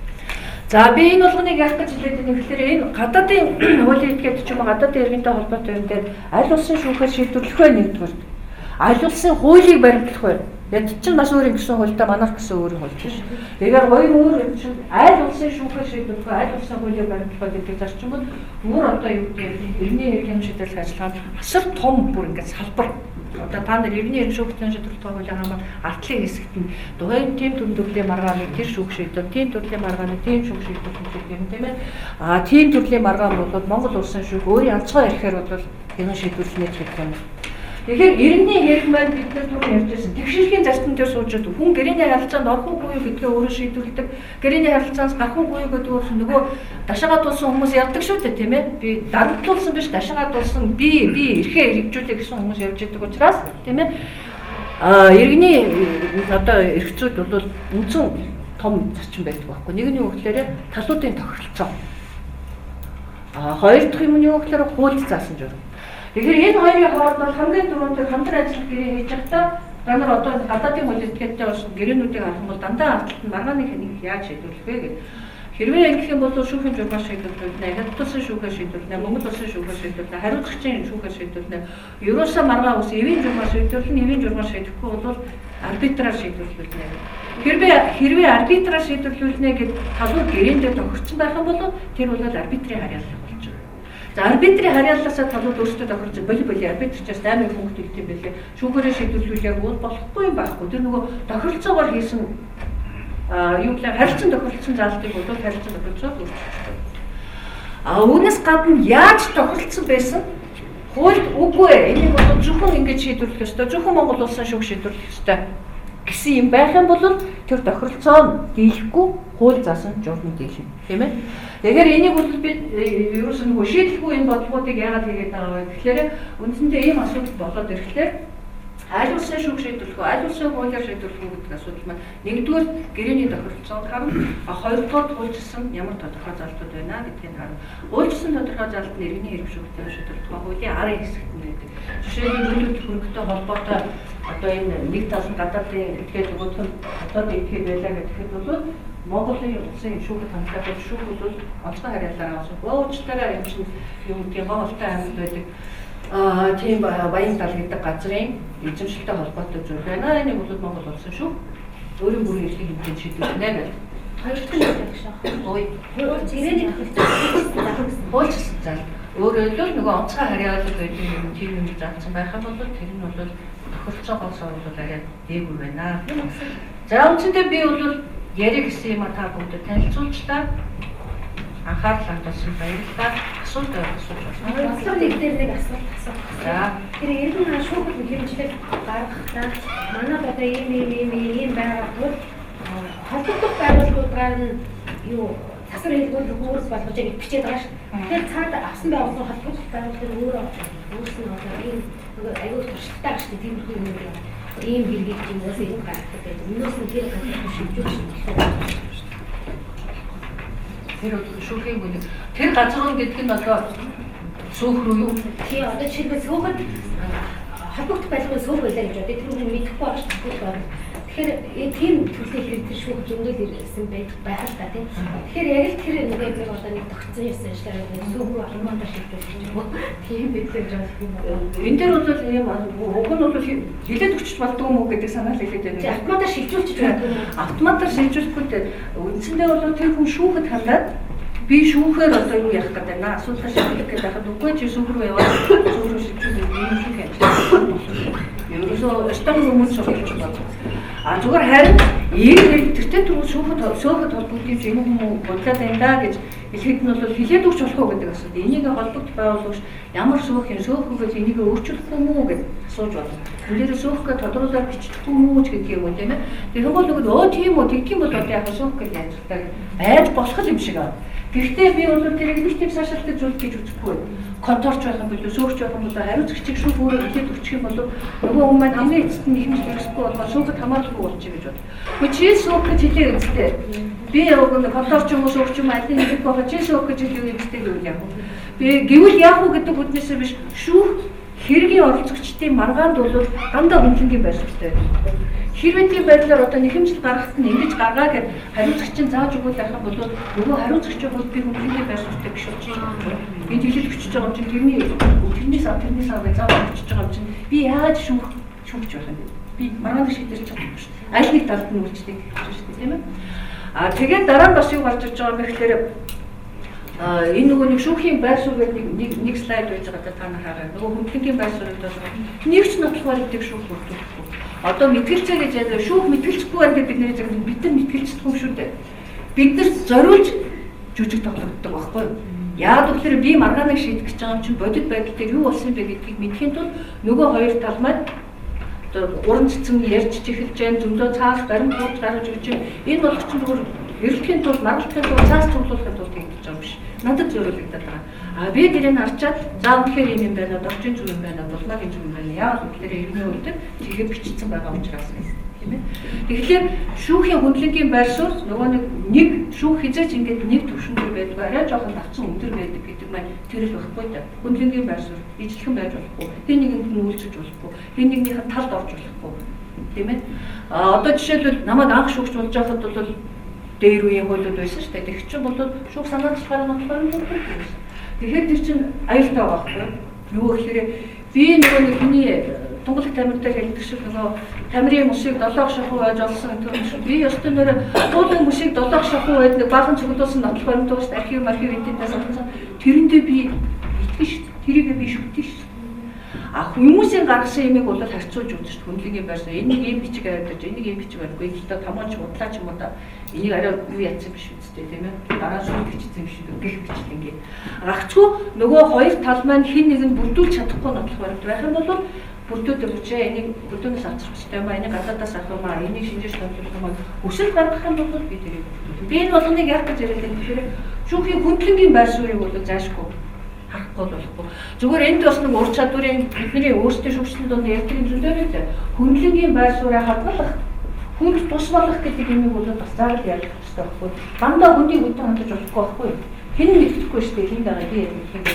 За би энэ болгоныг яах гэж хэлээд байна гэхээр энэ гадаадын хуулийн этгээд ч юм уу гадаадын иргэнтэй холбоотой юм дээр аль улсын шүүхээр шийдвэрлэх вэ нэгдүгээр. Аль улсын хуулийг баримтлах вэ? Ядч чинь бас өөр юм гэсэн хуультай манайх гэсэн өөр хууль биш. Тэгэхээр хоёр өөр юм чинь аль улсын шүүхээр шийдвэрлэх вэ, аль улсын хуулийг баримтлах вэ гэдэг зарчим бол өөр одоо юу гэдэг иргэний хэргийн шийдвэрлэх ажиллагаанд асар том бүр ингээд салбар. Одоо та нар иргэний хэрэг шүүх шийдвэрлэх хуулийн хамаар артлын хэсэгт нь дугайн тийм төрлийн маргааныг тэр шүүх шийдвэр, тийм төрлийн маргааныг тийм шүүх шийдвэр гэдэг юм тийм ээ. А тийм төрлийн маргаан бол Монгол улсын шүүх өөрийн онцгой эрхээр бол хэрэг шийдвэрлэнэ гэх юм. Тэгэхээр иргэний хэрэг маань бид нар түрүү ярьж байсан. Тэгшэрхийн зарчим дээр сууж хүн гэрээний харилцаанд орох уугүй юу гэдгээ өөрөө шийдвэрлэдэг. Гэрээний харилцаанаас гарах уугүй юу гэдэг нь нөгөө дашаагаа тулсан хүмүүс явдаг шүү дээ тийм ээ. Би дарамтлуулсан биш дашаагаа тулсан би эрхээ хэрэгжүүлээ гэсэн хүмүүс явж идэг учраас тийм ээ. А иргэний одоо эрх зүйд бол үндсэн том зарчим байдаг байхгүй. Нэг нь юу гэхээр талуудын тохиролцоо. А хоёр дахь юм нь юу гэхээр хуульд заасан журам. Тэгэхээр энэ хоёрын хооронд бол хамгийн түрүүнд хамтран ажиллах гэрээ хийж байхдаа та нар одоо гадаадын хууль этгээдтэй болсон гэрээнүүдийг харах юм бол дандаа ардталт нь маргааны хэнийг яаж шийдвэрлэх вэ гэдэг. Хэрвээ ингэх юм бол шүүхийн журмаар шийдвэрлэнэ, Хятад улсын шүүхээр шийдвэрлэнэ, Монгол улсын шүүхээр шийдвэрлэнэ, хариуцлагчийн шүүхээр шийдвэрлэнэ. Ерөөсөө маргаан ус эвийн журмаар шийдвэрлэнэ, эвийн журмаар шийдэхгүй бол арбитраар шийдвэрлэнэ. Хэрвээ арбитраар шийдвэрлүүлнэ гэд талууд гэрээн дээр тохирсон байх юм бол тэр бол арбитрийн хариаллага болж байгаа. За арбитрийн хариаллаасаа талууд өөрсдөө тохирч боли арбитрчаас 8 хөнгө төлт юм байлээ. Шүүхээрээ шийдвэрлүүлээг бол болохгүй юм байхгүй. Тэр нөгөө тохиролцоогоор хийсэн Юу гэхээр харилцан тохиролцсон заалтыг бол харилцан тохиролцоод өөрчилж. А үүнээс гадна яаж тохиролцсон байсан? Хуульд үгүй ээ. Энийг бол зөвхөн ингэж шийдвэрлэх ёстой. Зөвхөн Монгол улсын шүүх шийдвэрлэх ёстой гэсэн юм байх юм бол тэр тохиролцоо нь дийлэхгүй, хууль заасан журам дийлнэ. Тийм ээ. Тэгэхээр энийг бол би ерөөс нь нөгөө шийдлгүй энэ бодлогоодыг яагаад хийгээд байгаа вэ гэхээр үндсэндээ ийм асуудал болоод ирэхлээр аль улсын шүүх шийдвэрлэх үү, аль улсын хуулиар шийдвэрлэх үү гэдэг асуудал маань нэгдүгээр гэрээний тохиролцоог харна, хоёрдугаар хуульчилсан ямар тодорхой залтууд байна гэдгийг харна. Хуульчилсан тодорхой залт нь иргэний хэрэг шүүхтэй шийдвэрлэх тухай хуулийн 10 хэсэгт нь байдаг. Жишээлбэл нөлөөлөл хөрөнгөтэй холбоотой одоо энэ нэг тал нь гадаадын этгээд нөгөөх нь дотоодын этгээд байлаа гэхэд бол Монголын улсын шүүхэд хандлага шүүх бол онцгой харьяалаар авсан. Уучлаарай юм чинь юм гэдгийг Монголтай аймагт байдаг. Тийм Баян тал гэдэг газрын эзэмшилтэй холбоотой зүйл байна. Энийг бол Монгол улсын шүүх өөрийн бүрийн эрхийн хэмжээнд шийдвэрлэнэ гэдэг. Хоёр дахь нь яг шах. Ой, Гэрээний тохиролцоо хуульчилсан зал. Өөрөөр хэлбэл нөгөө онцгой харьяалал байдаг юм тийм юм заасан байх юм бол тэр нь бол тохиролцоогоос бол арай дээгүүр байна. За үндсэндээ би бол ярих гэсэн юм а та бүгдэд танилцуулчлаа. Анхаарал хандуулсан баярлалаа. Асуулт байвал асууж болно. Бодлого нэг дээр нэг асуулт асуух. За. Тэр иргэн шүүхэд хэмжлэл гаргахдаа манад одоо ийм ийм ийм ийм байгаа тул холбогдох байгууллагуудаар нь юу засвар хэлбэр үүрэг болгож ингэж бичээд байгаа шүү. Тэгэхээр цаад авсан байгууллага холбогдох байгууллагын өөрөө үүсэн одоо ийм нөгөө аюул туршлагатай байгаа шүү дээ. Тиймэрхүү юм байна. Ийм хэргийг чинь уусаа юм гаргадаг гэдэг. Өмнөөс нь тэр газар шилжүүлж болох. Тэр шүүхийн бүлэг. Тэр газар нь гэдэг нь одоо сөөх рүү юу? Тий, одоо жишээлбэл сөөхөд холбогдох байгууллагын сөөх байлаа гэж бодъё. Тэр хүн мэдэхгүй байгаа шүү дээ. Тэгэхээр тийм төрлийн хэрэг тэр шүүх зөндөл ирсэн байх л та тийм. Тэгэхээр яг л тэр нэг нэг одоо нэг тогтсон юмсан ажиллаа сөөх рүү автоматар шилжүүлэх юм уу? Тийм байлаа гэж бодох юм байна. Энэ дээр бол ийм уг нь бол хилээд өчөж болдгоо юм уу гэдэг санаа л хэлээд байна. Автоматар шилжүүлчих байдаг юм. Автоматар шилжүүлэхгүй дээ. Үндсэндээ бол тэр хүн шүүхэд хандаад би шүүхээр одоо юу яах гэдэг наа асуудлаа шийдэх гэдэг байхад үгүй чи шүүх рүү яваад шүүх рүү шилжүүлэх юм шиг ажиллах. Ерөөсөө ёстой хүмүүс шүүхэлж байна. А зүгээр харин ийм тэртээ түрүү шүүхэд сөөхөд холбогдсон юм энэ хүмүүс бодлоо байна да гэж хэлэхэд нь бол хилээд өгч болох уу гэдэг асуудал. Энийг холбогдох байгуулагч ямар сөөх юм сөөхөөгөө энийг өөрчлөх юм уу гэж асууж байна. Тэрээр сөөхөө тодруулаад бичих юм уу гэдэг юм уу тийм ээ. Тэгэхээр бол нөгөө өө тийм үү тэгэх юм бол одоо яг сөөх гэж ажилладаг байж болох юм шиг байна. Гэхдээ би бол тэрийг нэг тийм цаашаалтай зүйл гэж үзэхгүй байна. Конторч байх юм бол сөөгч байх юм бол хариуцагчийг шүүх өөрөө хэлээд өгчих юм бол нөгөө хүн маань хамгийн эцэст нь ихэмжил хэрэгсэхгүй болохоор шүүхэд хамааралгүй болчих гэж бод. Гэхдээ чи сөөх гэж хэлээ эцтэй. Би яг нэг конторч юм уу сөөгч юм аль нэг байгаа чи сөөх гэж хэлээ эцтэй гэвэл яг. Би гэвэл яах вэ гэдэг үднээсээ биш шүүх хэргийн оролцогчдын маргаанд бол дандаа хүнлэнгийн байр суурьтай байдаг. Хэрвээ тийм байдлаар одоо нэхэмжил гаргахад нь ингэж гаргаа гэд хариуцагч нь зааж өгвөл байх юм бол нөгөө хариуцагчийн хувьд би хүнлэнгийн байр суурьтай биш болчих юм. Энд хэлэл өчөж байгаа юм чинь тэрний сав гэж заавал өчөж байгаа юм чинь би яаж шүүхч байх юм бэ? Би маргаан шийдэж чадахгүй шүү дээ. Аль нэг талд нь үйлчлэх гэж шүү дээ, тийм ээ. А тэгээд дараа нь бас юу гарч ирж байгаа юм бэ гэхээр энэ нөгөө нэг шүүхийн байр суурь гэдэг нэг слайд байж байгаа та нар хараа. Нөгөө хүндлэнгийн байр суурь гэдэг бол нэг ч нотлох баримтыг шүүх бүрдүүлэхгүй. Одоо мэтгэлцээ гэж яриа шүүх мэтгэлцэхгүй байна гэж бид нэр зэрэг бид нар мэтгэлцэх юм шүү дээ. Бид нар зориулж жүжиг тоглогддог байхгүй юу? Яг тэгэхээр би маргааныг шийдэх гэж байгаа юм чинь бодит байдал дээр юу болсон бэ гэдгийг мэдэхийн тулд нөгөө хоёр тал маань одоо уран цэцэн ярьж эхэлж जैन зөндөө цаас баримт хууч гаргаж өгч байна. Энэ бол чинь зүгээр эргэлтэхийн тулд маргалдахын тулд цаас цуглуулахын тулд хийгдэж байгаа юм биш. Надад зориулагдаад байгаа. А би тэрийг харчаад за үнэхээр юм юм байна, доржийн зүг юм байна, дулмаагийн зүг юм байна. Яагаад гэвэл иргэний үед тэгэхээр бичсэн байгаа учраас тийм ээ. Тэгэхээр шүүхийн хүндлэнгийн байр суурь нөгөө нэг шүүх хизээч ингээд нэг төвшин дээр байдаг, арай жоохон давцсан өндөр байдаг гэдэг маань тэр л байхгүй да. Хүндлэнгийн байр суурь ижлэхэн байж болохгүй. Хэн нэгэнд нь үйлчилж болохгүй. Хэн нэгнийх нь талд орж болохгүй. Тийм ээ. А одоо жишээлбэл намайг анх шүүгч болж байхад бол дээр үеийн хуулиуд байсан шүү дээ. Тэг чинь бол шүүх санаачлагаар нотлохоор нь байсан. Тэгэхээр тэр чинь аюултай байгаа байхгүй юу? Юу гэхээр би нөгөө нэг хүний тунгалаг тамир дээр хэлдэг шиг нөгөө тамирын мөсийг долоох шахуу байж олсон гэдэг юм шиг. Би ёстой нэр туулын мөсийг долоох шахуу байд нэг баахан цуглуулсан нотлох баримт байгаа шүү дээ. Архив эднээс олсон. Тэрэндээ би итгэн шүү дээ. Тэрийг би шүтэн шүү дээ. А хүмүүсийн гаргасан юмыг бол харьцуулж үзэж хөндлөнгийн байр суурь энийг ийм бичиг аваад, энийг ийм бичиг авахгүй, энэ томооч худлаа ч юм уу да. Энийг арай юу ятсан биш үстэй тийм ээ. Дараа нь шүүгчсэн юм шиг гэх мэтлэнгээ. Гагцхүү нөгөө хоёр тал маань хин нэг нь бүрдүүлж чадахгүй нотлох баримт байх юм бол бүрдүүлдэг үчээ энийг бүрдүүнээс авчих хэрэгтэй юм аа, энийг гадаадаас авах юм аа, энийг шинжээж томчлох юм аа. Хүсэл гаргах юм бол би тэрийг бүрдүүлнэ. Би энэ болгоныг яах гэж яриад байна гэхээр шүүхийн хөндлөнгийн байр суурийг бол заашгүй харахгүй болохгүй. Зүгээр энд бас нэг ур чадварын бидний өөрсдийн шүүгчдийн дунд ярьдаг юм зөндөө байлаа. Хөндлөнгийн байр сууриа хадгалах, хүнд тус болох гэдэг юмыг бол бас заавал ярих хэрэгтэй байхгүй. Дандаа хүндийг хөдөн хандаж болохгүй байхгүй. Хэн мэддэхгүй шүү дээ. Хэн байгаа би ярих юм.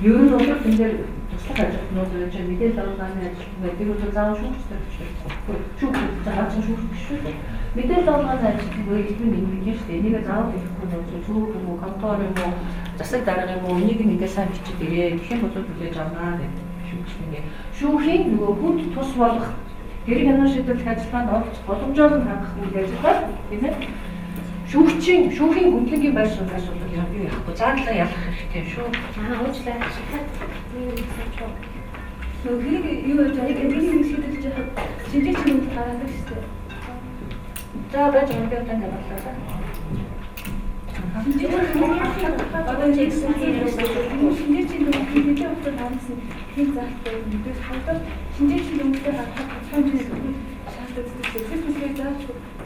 Ер нь бол энэ дээр туслах ажилтнууд байж мэдээлэл авахны ажилтнууд байдаг. Тэр бол заавал шүүгчтэй биш байхгүй. Шүүгч заавал шүүгч биш шүү дээ. Мэдээлэл авахны ажилтнууд гэдэг нь ингэ шүү дээ. Энийг заавал ирэхгүй нөө цүүх юм уу, контор юм уу, засаг дарга юм уу, энийг ингээд сайн бичиж ирээ. Гэх юм бол хүлээж авнаа гэдэг шүүгч нэг. Шүүхийн нөгөө хүнд тус болох хэрэг хянан шийдвэрлэх ажиллагаанд оролцох боломжоор нь хангах үйл ажиллагаа тийм ээ. Шүүгчийн шүүхийн хөндлөнгийн байр сууриас бол юу яахгүй зааглаа ялах хэрэгтэй шүү. Аа уучлаарай. Нөгөө хэрэг юу яаж байгаа хэрэг шийдвэрлэж байхад шинжээч нүд гаргадаг шүү дээ. За байж байгаа юм даа боллоо. Одоо шинжээчийн дүнг нэлээд удаа гаргасан хэн заалттай мэдээж хавдар шинжээчийн дүнтэй гаргахад тодорхой хэмжээний шаардлагатай. Тэр мэтлээ зааж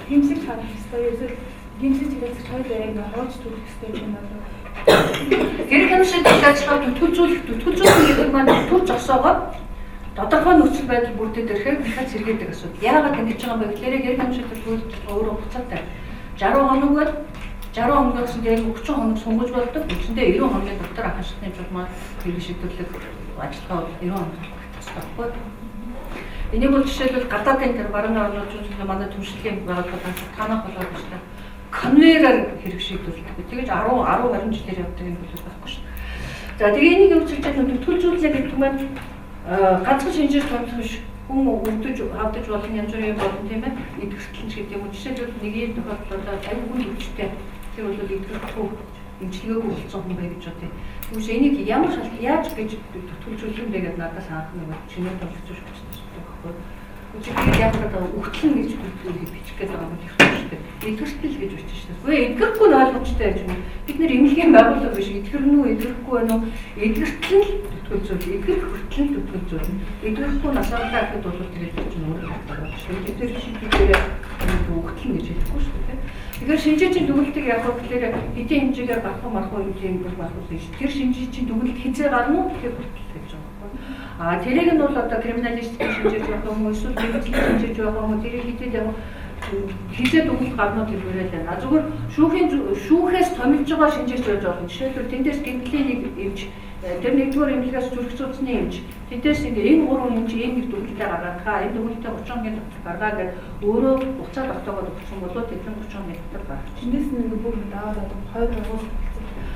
хэмжиж харах хэрэгтэй. Ерөөсөө гэмсэж хэрэгцэх хоёул яг хойч төрөх хэрэгтэй юм байна. Хэрэг хянан шийдвэрлэх ажиллагаа түтгэлзүүлэх гэдэг маань төр зогсоогоод тодорхой нөхцөл байдал бүрдээд ирэхээр дахиад сэргээдэг асуудал. Яагаад ингэж байгаа юм бэ гэхээр хэрэг хянан шийдвэрлэх үйл өөрөө буцаатай. 60 хоног бол 60 хоногоос дээр 30 хоног сунгаж болдог. Үндсэндээ 90 хоногийн дотор анхан шатны журмаар хэрэг шийдвэрлэх ажиллагаа бол 90 хоног багтах байхгүй. Энийг бол жишээлбэл гадаадын тэр баруун орнууд манай түншлэгийн байгууллага танах болоод байна шүү дээ. Конвейерээр хэрэг шийдвэрлэдэг. Тэгэж 10 10 20 жилээр явдаг юм бол байхгүй шүү. За тэгээ энийг өвчилж байгаа түтгэлзүүлнэ гэдэг маань ганцхан шинжээр томлох биш. Хүн өвдөж хавдаж болон янз бүрийн юм болно тийм ээ. Эдгэртэл ч гэдэг юм уу. Жишээлбэл нэг ийм тохиолдолд аюу хүн өвчтэй. Тэр бол эдгэрхгүй эмчилгээгүй болсон хүн бай гэж бодъё. Түүнээс энийг ямар шалт яаж гэж түтгэлзүүлэх юм бэ гэдээ надаас анх нэг шинээр томлогч шүүгчтэй байхгүй. Үгүй яг одоо өгтлэн гэж бичих гээд байгаа юм их шүү дээ. Эдгэртэл гэж бичсэн шүү дээ. Үгүй эдгэрхгүй нь ойлгомжтой байж байна. Бид нэр эмнэлгийн байгууллага биш. Эдгэрнэ үү, эдгэрхгүй байна уу? Эдгэртэл нь түтгэлзүүл, эдгэрх хүртэл нь түтгэлзүүл. Эдгэрхгүй насаалаа гэхэд бол тэгээд чинь өөр байна шүү дээ. Тэр шийдвэрээр өгтлэн гэж хэлэхгүй шүү дээ. Тэгэхээр шинжээчийн дүгнэлтийг яг гэхээр хэдийн хэмжээгээр гарах уу, марах уу юм бол марах уу шүү. Тэр шинжээчийн дүгнэлт хизээ гарна уу тэр хүртэл гэж байгаа юм. А тэрийг нь бол одоо криминалистикийн шинжээч байх юм уу, эсвэл мэргэжлийн шинжээч байх юм уу, тэрийг хизээд яг хизээ дүгнэлт гарна уу тэргээрээ л байна. Зүгээр шүүхээс томилж байгаа шинжээч байж болно. Жишээлбэл тэндээс гэмтлийн нэг эмч, тэр нэгдүгээр эмнэлгээс зүрх судасны эмч, тэндээс ингээ энэ гурван эмч ийм нэг дүгнэлтээ гаргахаа, энэ дүгнэлтээ 30 хоногийн дотор гаргаа гэж өөрөө буцаад тогтоогоод өгсөн бол тэдний 30 хоногийн дотор гарах. Тэндээс нь ингээ бүр даваад 2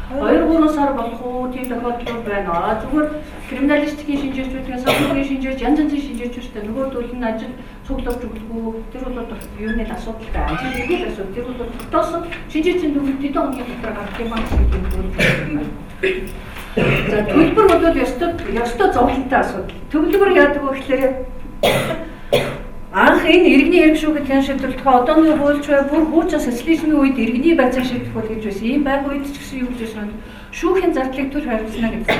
2-3 сар болох уу тийм тохиолдол байна. Зүгээр криминалистикийн шинжээч гэдэг, социологийн шинжээч, янз янзын шинжээч шүү дээ. Нөгөө нь ажил цуглуулж өгдөггүй. Тэр бол юуны л асуудалтай. Ажил нэг л асуудал. Тэр бол тогтоосон шинжээчийн дүгнэлт хэдэн хоногийн дотор гарах юм аа гэдэг юм. За төлбөр бол ёстой зовлонтой асуудал. Төлбөр яадаг вэ гэхээр анх энэ иргэний хэрэг шүүхэд хян шийдвэрлэх одооны хуульч бай бүр хуучин социализмын үед иргэний байцаан шийдэх бол гэж байсан. Ийм байх үед ч гэсэн юу гэж байсан шүүхийн зардлыг төр хариуцна гэдэг.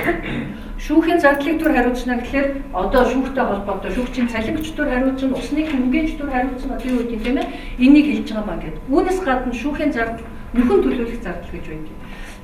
Шүүхийн зардлыг төр хариуцна гэхлээр одоо шүүхтэй холбоотой шүүгчийн цалингч төр хариуцна, усны хөнгөнч төр хариуцна одоо юу гэдэг юм тийм ээ. Энийг хэлж байгаа маа гэдэг. Үүнээс гадна шүүхийн зардал нөхөн төлөөлөх зардал гэж байдаг.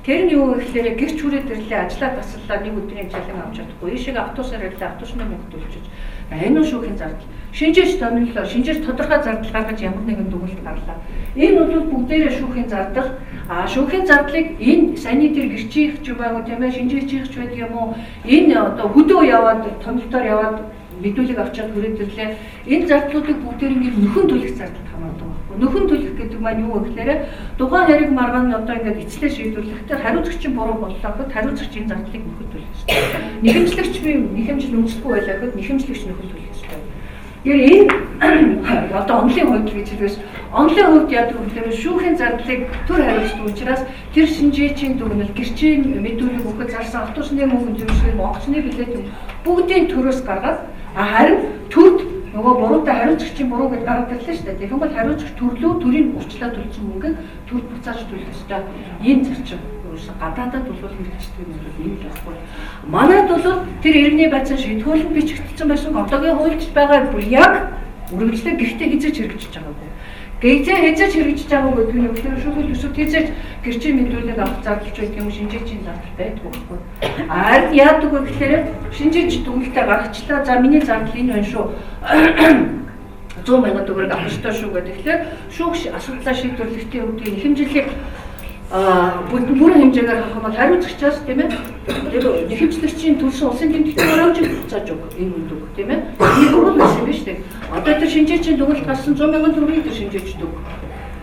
Тэр нь юу гэхлээр гэрч хүрээд ирлээ, ажиллаа тасаллаа, нэг өдрийн цалин авч чадахгүй. Ийшээ автобусаар ирлээ, автобусны мөнгө төлчихөж. Энэ нь шүүхийн зардал. Шинжээч томилоо, шинжээч тодорхой зардал гаргаж ямар нэгэн дүгнэлт гарлаа. Энэ бол бүгдээрээ шүүхийн зардал. А шүүхийн зардлыг энэ саяны тэр гэрчийнх ч юм уу тийм ээ, шинжээчийнх ч байдаг юм уу? Энэ одоо хөдөө яваад томилтоор яваад мэдүүлэг авчаад хүрээд ирлээ. Энэ зардлуудыг бүгдээр ингээд нөхөн төлөх зардал хамаардаг байхгүй. Нөхөн төлөх гэдэг маань юу вэ гэхээр тухайн хэрэг маргаан одоо ингээд эцлээ шийдвэрлэхдээ хариуцагчийн буруу боллоо гэхэд хариуцагч энэ зардлыг нөхөн төлөх ёстой. Нэхэмжлэгч би нэхэмжил үндэсгүй байлаа гэхэд нэхэмжлэгч нөхөн төлөх ёстой. Тэгэхээр энэ одоо онлын хувьд гэж хэлбэл онлын хувьд яадаг вэ гэхээр шүүхийн зардлыг төр хариуцдаг учраас тэр шинжээчийн дүгнэлт, гэрчийн мэдүүлэг өгөхөд зарсан автобусны мөнгө зөвшөөрөл, онгоцны билет бүгдийн төрөөс гаргаад харин төрд нөгөө буруутай хариуцагчийн буруу гэж гараад ирлээ шүү дээ. Тэгэх юм бол хариуцагч төрлөө төрийн урчлаа төлсөн мөнгөийг төр буцааж төлөх ёстой. Ийм зарчим гадаадад бол хэрэгждэг юм бол ийм л байхгүй. Манайд бол тэр иргэний байцаан шийдвэр нь бичигдсэн байсан. Одоогийн хуульч байгаа бүр яг үргэлжлээ гэртээ хизээч хэрэгжиж байгаагүй. Гэртээ хизээч хэрэгжиж байгаагүй гэдэг нь тэр шүүхийн төсөвт хизээч гэрчийн мэдүүлэг авах зардалч байдаг юм шинжээчийн зардал байдгүй байхгүй. Харин яадаг вэ гэхээр шинжээч дүгнэлтээ гаргачлаа. За миний зардал энэ байна шүү. 100 мянган төгрөг авах ёстой шүү гэдэг. Тэгэхээр шүүх асуудлаа шийдвэрлэхдээ үүдгийн нэхэмжлэлийг бүрэн хэмжээгээр авах юм бол хариуцагчаас тийм ээ тэр нэхэмжлэгчийн төлсөн улсын тэмдэгтийн хураамжийг буцааж өг энэ үнд үг тийм ээ. Энэ буруу байсан юм биш үү? Одоо тэр шинжээчийн дүгнэлт гарсан 100 мянган төгрөгийг тэр шинжээчд өг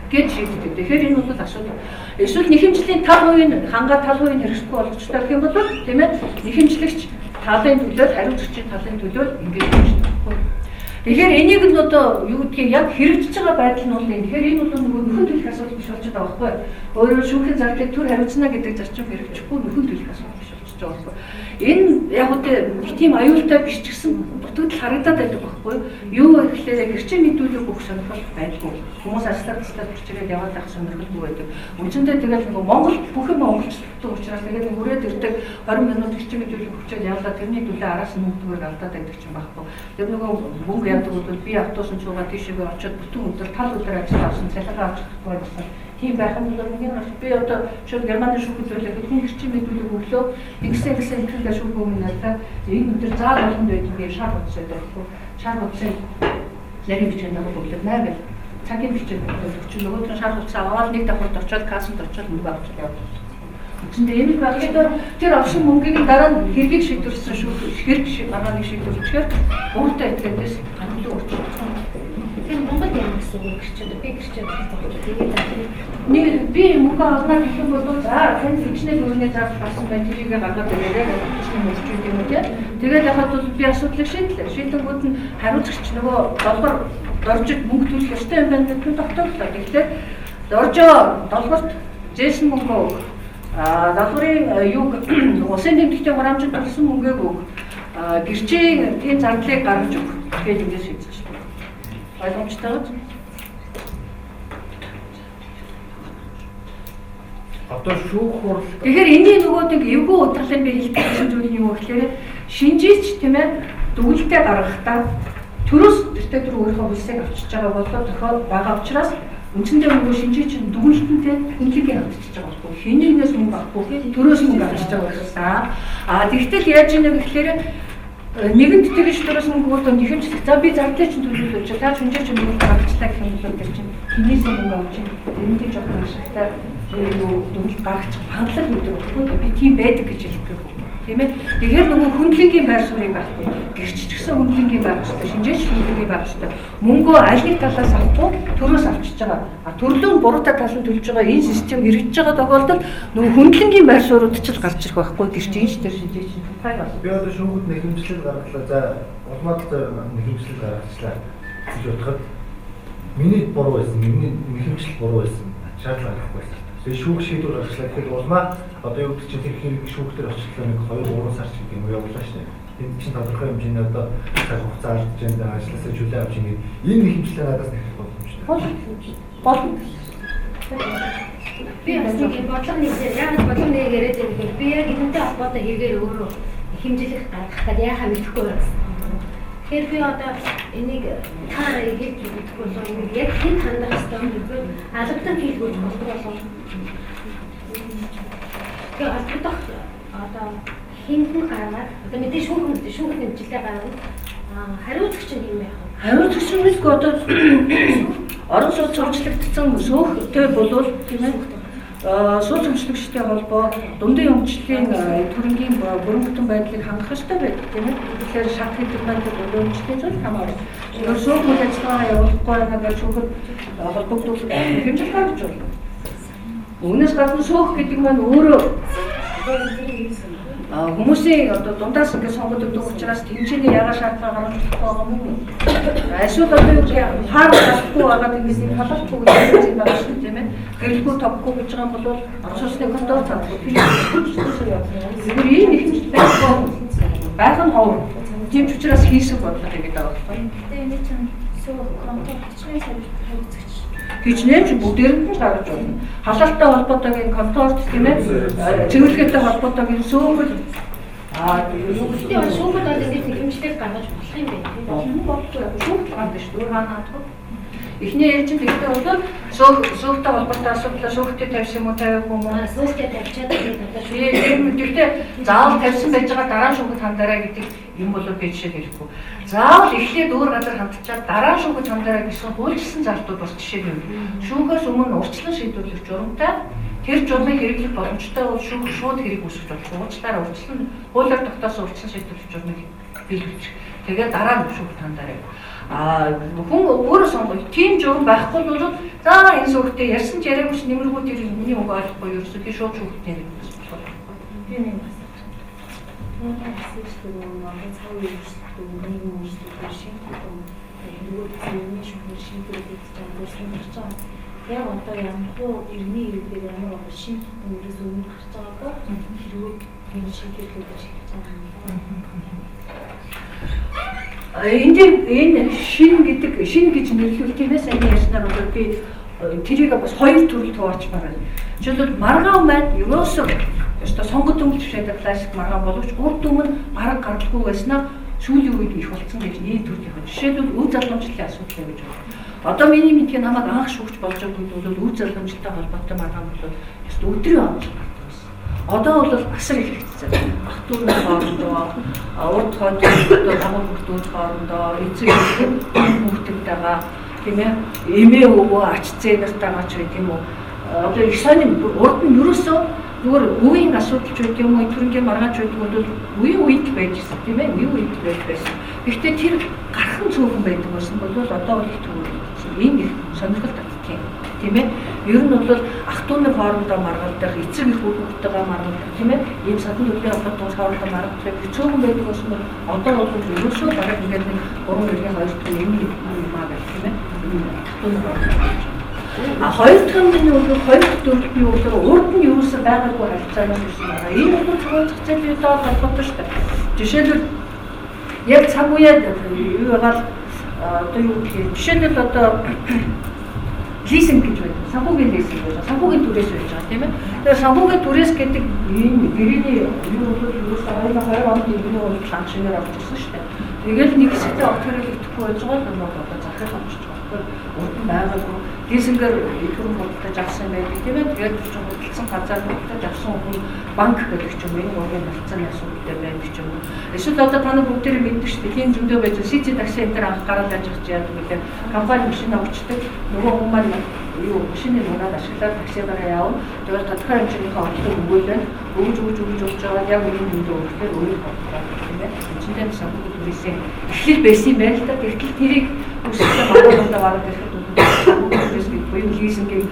гэж шийддэг. Тэгэхээр энэ бол асуудал. Эсвэл нэхэмжлийн тал хувийн хангаа тал хувийн хэрэгсэхгүй болгочтой гэх юм бол тийм ээ нэхэмжлэгч талын төлөө хариуцагчийн талын төлөө ингэж шийдэх. Тэгэхээр энийг нь одоо юу гэдгийг яг хэрэгжиж байгаа байдал нь бол энэ. Тэгэхээр энэ бол нөгөө нөхөн төлөх асуудал биш болчиход байгаа байхгүй. Өөрөөр шүүхийн зардлыг төр хариуцна гэдэг зарчим хэрэгжихгүй нөхөн төлөх асуудал биш болчиход байгаа байхгүй. Энэ яг үгүй тийм аюултай биш ч гэсэн дутагдал харагдаад байдаг байхгүй. Юу вэ гэхээр гэрчийн мэдүүлэг өгөх сонирхол байдгүй. Хүмүүс ажиллаа таслаад гэрчээрээ яваад байх сонирхолгүй байдаг. Үндсэндээ тэгэл нөгөө Монгол бүх юм монголчлогдсон учраас тэгээд нэг үрээд ирдэг 20 минут гэрчийн мэдүүлэг өгчөөд явлаа тэрний төлөө араас нь мөнгөөр алдаад байдаг юм байхгүй. Тэр нөгөө мөнгө яадаг бол би автобусын цуугаа тийшээгээ очиод бүтэн өдөр тал өдөр ажиллаа авсан цалингаа авч чадахгүй байсан. Тийм байх юм бол миний гарч би одоо шууд Германы шүүхэд зүйлээ хүн гэрчийн мэдүүлэг өглөө ингэсэн ингэсэн ингэсэн шүүх өмнө надаа энэ өдөр заал болгонд байдаг би шар утас байдаг байхгүй. Шар утсын нарийн бичгээр намайг өглөө наа гэл цагийн бичгээр өгч нөгөөд нь шар утас аваад нэг давхарт очиод кассанд очиод мөнгө авч явдаг. Үндсэндээ энэ байх тэр авсан мөнгийг дараа нь хэргийг шийдвэрлсэн шүүх хэрэг гаргааныг шийдвэрлэхээр бууртай этгээдээс хангалуун өчсөн. Тэр Монголд ямар гэсэн үг гэрчүүд би гэрчүүд тэгээд нэг би мөнгө авна гэх юм бол за танд хичнээн төгрөгийн зардал гарсан байна тэрийг гаргаад ирээрэй гэж авчихсан мөрч юм уу те. Тэгээд яхад бол би асуудлыг шийдлээ. Шийдэнгүүд нь хариуцагч нөгөө долгор доржид мөнгө төлөх ёстой юм байна гэдэг нь тогтооглоо. Тэгэхээр доржоо долгорт зээсэн мөнгөө өг. Долгорын юг улсын тэмдэгтийн хураамжинд төлсөн мөнгөг өг. Гэрчийн тийм зардлыг гаргаж өг. Тэгээд ингэж шийдсэн шүү дээ. Ойлгомжтой биз? Одоо шүүх хурал. Тэгэхээр энэний нөгөө нэг эвгүй утгалыг би хэлэх гэсэн зүйл нь юу гэхээр шинжээч тийм ээ дүгнэлтээ гаргахдаа төрөөс тэртээ түр өөрийнхөө хөлсийг авчиж байгаа болоо тохиол байгаа учраас үндсэндээ нөгөө шинжээч нь дүгнэлтэнтэй хүнлэгийг авчиж байгаа байхгүй. Хинээс мөнгө авахгүй төрөөс мөнгө авчиж байгаа байсан. А тэгтэл яаж ийнэ гэхээр нэгэнд тэгж төрөөс мөнгө өгөөд нэхэмжлэх. За би зардлаа чинь төлөвлөж та шинжээч нь мөнгө гаргачлаа гэх юм бол тэр чинь хинээс мөнгө авч чинь тэрнтэй жоохон ашигтай юу дүгнэлт гаргачих хандлага өгдөг байхгүй. Би тийм байдаг гэж хэлэхгүй. Тийм ээ. Тэгэхээр нөгөө хөндлөнгийн байр суурийг байхгүй. Гэрччихсэн хөндлөнгийн байх ёстой, шинжээч хөндлөнгийн байх ёстой. Мөнгөө аль нэг талаас авахгүй төрөөс авчиж байгаа. А төрлөө нь буруутай тал нь төлж байгаа энэ систем хэрэгжиж байгаа тохиолдолд нөгөө хөндлөнгийн байр суурьуд ч л гарч ирэх байхгүй. Гэрч энэ ч тэр шинжээч нь байна. Би одоо шүүхэд нэхэмжлэл гаргалаа. За улмаад нэхэмжлэл гаргачлаа гэж бодоход миний буруу байсан, миний нэхэмжлэл буруу байсан. Шаардлага гаргахгүй байсан. Тэгээ шүүх шийдвэр гаргачлаа гэхэд улмаа одоо юу гэдэг чинь тэр хэрэг шүүхтэр очлоо нэг 2 3 сар ч гэдэг юм явуулаа шүү дээ. Энд чинь тодорхой хэмжээний одоо цаг хугацаа алдаж байна, ажилласаа чөлөө авч ингэ энэ нэхэмжлээ надаас нэхэх боломжтой. Болно. Би бас нэг бодлого нэг яг бодлого нэг яриад байгаа гэхээр би яг энэнтэй холбоотой хэрэгээр өөрөө хэмжлэх гаргах гэдэг яхаа мэдэхгүй байсан. Тэгэхээр би одоо энийг та хэлж өгдөг болов уу? Яг хэн хандах ёстой юм бэ? Албадан хийлгүүлж болдог болов уу? Тэгэхээр албадах одоо хинтэн гаргаад одоо мэдээ шүүх нэмжлээ гаргана. Хариуцагч нь юм байх вэ? Хариуцагч нь мэдгүй одоо орон сууц сурчлагдсан сөөхтэй болвол тийм ээ. Сууц өмчлөгчтэй холбоо дундын өмчлөлийн төрөнгийн бүрэн бүтэн байдлыг хангах ёстой байдаг тийм ээ. Тэгэхээр шат гэдэг маань дундын өмчлөлийн зүйл хамаарна. Тэгэхээр суух үйл ажиллагаа явуулахгүй байна гэж шүүхэд холбогдвол хэмжил гаргаж болно. Үүнээс гадна суух гэдэг маань өөрөө Хүмүүсийн одоо дундаас ингээд сонгоод өгдөг учраас тэмцээний ягаа шаардлага гаргаж болохгүй байгаа юм уу? Эсвэл одоо юу гэх хаар гарахгүй байгаа ингээд нэг халаахгүй гэж юм байгаа шүү тийм ээ. Гэрэлгүй товгүй гэж байгаа юм бол орон сууцны контор цаахгүй. Тэр ийм их байхгүй байх нь ховор. Тийм ч учраас хийсэн бодлого гэдэг байгаа байхгүй. Гэтэ энэ чинь сүү контор бичгийн хариуцагч хичнээн ч бүгдээрэнд нь гаргаж болно. Халаалтай холбоотойгийн конторт тийм ээ, цэвэрлэгээтэй холбоотойгийн сөөгөл юу гэдэг шүүхэл бол ингэж нэхэмжлэл гаргаж болох юм байна тийм үү? Болохгүй. Шүүхэл гардаг шүү дээ. Өөр хаана хандах. Эхний ээлжинд ихтэй бол сөөгтэй холбоотой асуудлаа шүүхтэй тавьсан юм уу тавиагүй юм уу? Сөөгтэй тавьчаад тэгээд одоо шүүх. Гэхдээ заавал тавьсан байж байгаа дараа шүүхэд хандараа гэдэг юм бол би жишээ хэлэхгүй. Заавал эхлээд өөр газар хандчаад дараа шүүхэд хандараа гэсэн хуульчилсан залтууд бас жишээ нь. Шүүхээс өмнө урьдчилан шийдвэрлэх журамтай тэр журмыг хэрэглэх боломжтой бол шүүх шууд хэрэг үүсгэж болохгүй. Уучлаарай урьдчилан хуулиар тогтоосон урьдчилан шийдвэрлэх журмыг биелүүлчих. Тэгээд дараа нь шүүхэд хандараа. Хүн өөрөө сонгох. Тийм журам байхгүй бол за энэ сүхтээ ярьсан ч яриаггүй ч нэмэргүй тэр миний үг ойлгохгүй ерөөсөө би шууд шүүхтэй нэг болох. Би нэг асуух. Түүний асууж дөрөв Монгол цаг үеийн өөрчлөлтөө, нийгмийн өөрчлөлтөө, шинэ тутам нөгөө зэрэгний шүүхнэр шийдвэр хийж байгаа сонирхож байгаа. Яг одоо ямар хуу иргэний иргэдээр ямар одоо шинэ тутам ерөөсөө өмнө гарч байгаагүй хэрвээ энэ шийдвэрлэлүүд эхэлж байгаа юм. Энэ дээр энэ шин гэдэг шин гэж нэрлэвэл тийм ээ сайн ярьснаар бол би тэрийг бас хоёр төрөлд хуваачмаар байна. Жишээлбэл маргаан маань ерөөсөө ёстой сонгод өмч шийдэх классик маргаан боловч урд өмнө бараг гаргалгүй байснаа сүүлийн үед их болцсон гэж ийм төрөл юм. Жишээлбэл өв залгамжлалын асуудал гэж байна. Одоо миний мэдээ намайг анх шүүгч болж байгаа үед бол өв залгамжлалтай холбоотой маргаан бол ёстой өдрийн онцлог гардаг байсан. Одоо бол асар их хэрэгцээ. Ах дүүрийн хоорондоо, урд хойд одоо хамаг хүүхдүүд хоорондоо, эцэг хүүхдтэйгээ тийм ээ, эмээ өвөө ач зээ нартайгаа ч байт юм уу. Одоо их сонин урд нь ерөөсөө зүгээр үеийн асуудал ч байт юм уу, төрөнгийн маргаан ч байдаг бол үеийн үед л байж ирсэн тийм ээ, үеийн үед л байж байсан. Гэхдээ тэр гархан цөөхөн байдаг байсан бол одоо бол их төвөрлөгдсөн. Ийм их сонирхол татдаг юм. Тийм ээ. Ер нь бол ах дүү нар хоорондоо маргалдах, эцэг их хүүхдтэйгээ маргалдах тийм ээ. Ийм садан төрлийн холбоотой хоорондоо маргалдах их цөөхөн байдаг байсан бол одоо бол ерөөсөө бараг ингээд нэг 3 гэрийн 2 дахь юм юм аа гэх тийм ээ. Ах дүү нар хоорондоо. А хоёр дахь нь бол хоёр дахь төрөл нь бол урд нь ерөөсөө байгаагүй харилцаанаас ирсэн байгаа. Энэ бол зөвхөн зах зээлийн үетэй холбоотой шүү дээ. Жишээлбэл яг цаг үеэ юу байгаа л одоо юу гэх юм. Жишээлбэл одоо лизинг гэж байдаг. Санхүүгийн лизинг гэж байна. Санхүүгийн түрээс байж байгаа тийм ээ. Тэгэхээр санхүүгийн түрээс гэдэг энэ гэрээний юу бол ерөөсөө 2020 онд иргэний хууль анх шинээр орж ирсэн шүү дээ. Тэгэл нэг хэсэгтээ огт хэрэглэгдэхгүй байж байгаа л юм одоо захыг авчиж байгаа байхгүй. Урд нь байгаагүй. Лизингээр эдгээр худалдаж авсан байдаг тийм ээ. Тэгээд чинь худалдсан газар худалдаж авсан хүн банк гэдэг ч юм уу энэ гурвын харилцааны асуудалтай байдаг ч юм уу. Эсвэл одоо та нар бүгдээрээ мэддэг шүү дээ. Тийм зөндөө байж СИЦ такси энэ төр анх гараад байж байгаа яадаг вэ? Компани машин авчдаг. Нөгөө хүн маань юу машины нунаад ашиглаад таксигаар явна. Тэгээд тодорхой хэмжээнийхээ орлого өгөөлөө өгж өгж өгж өгж байгаа яг үнэн зөндөө өгөхээр өөрийг бодлоо тийм ээ. Эндээ санхүү түрээсээ эхлэл байсан юм байна л да. Тэгтэл тэрийг үсгэлээ багаалаа гараад ирэхэд санхүү түрээс гэж буюу лизингийн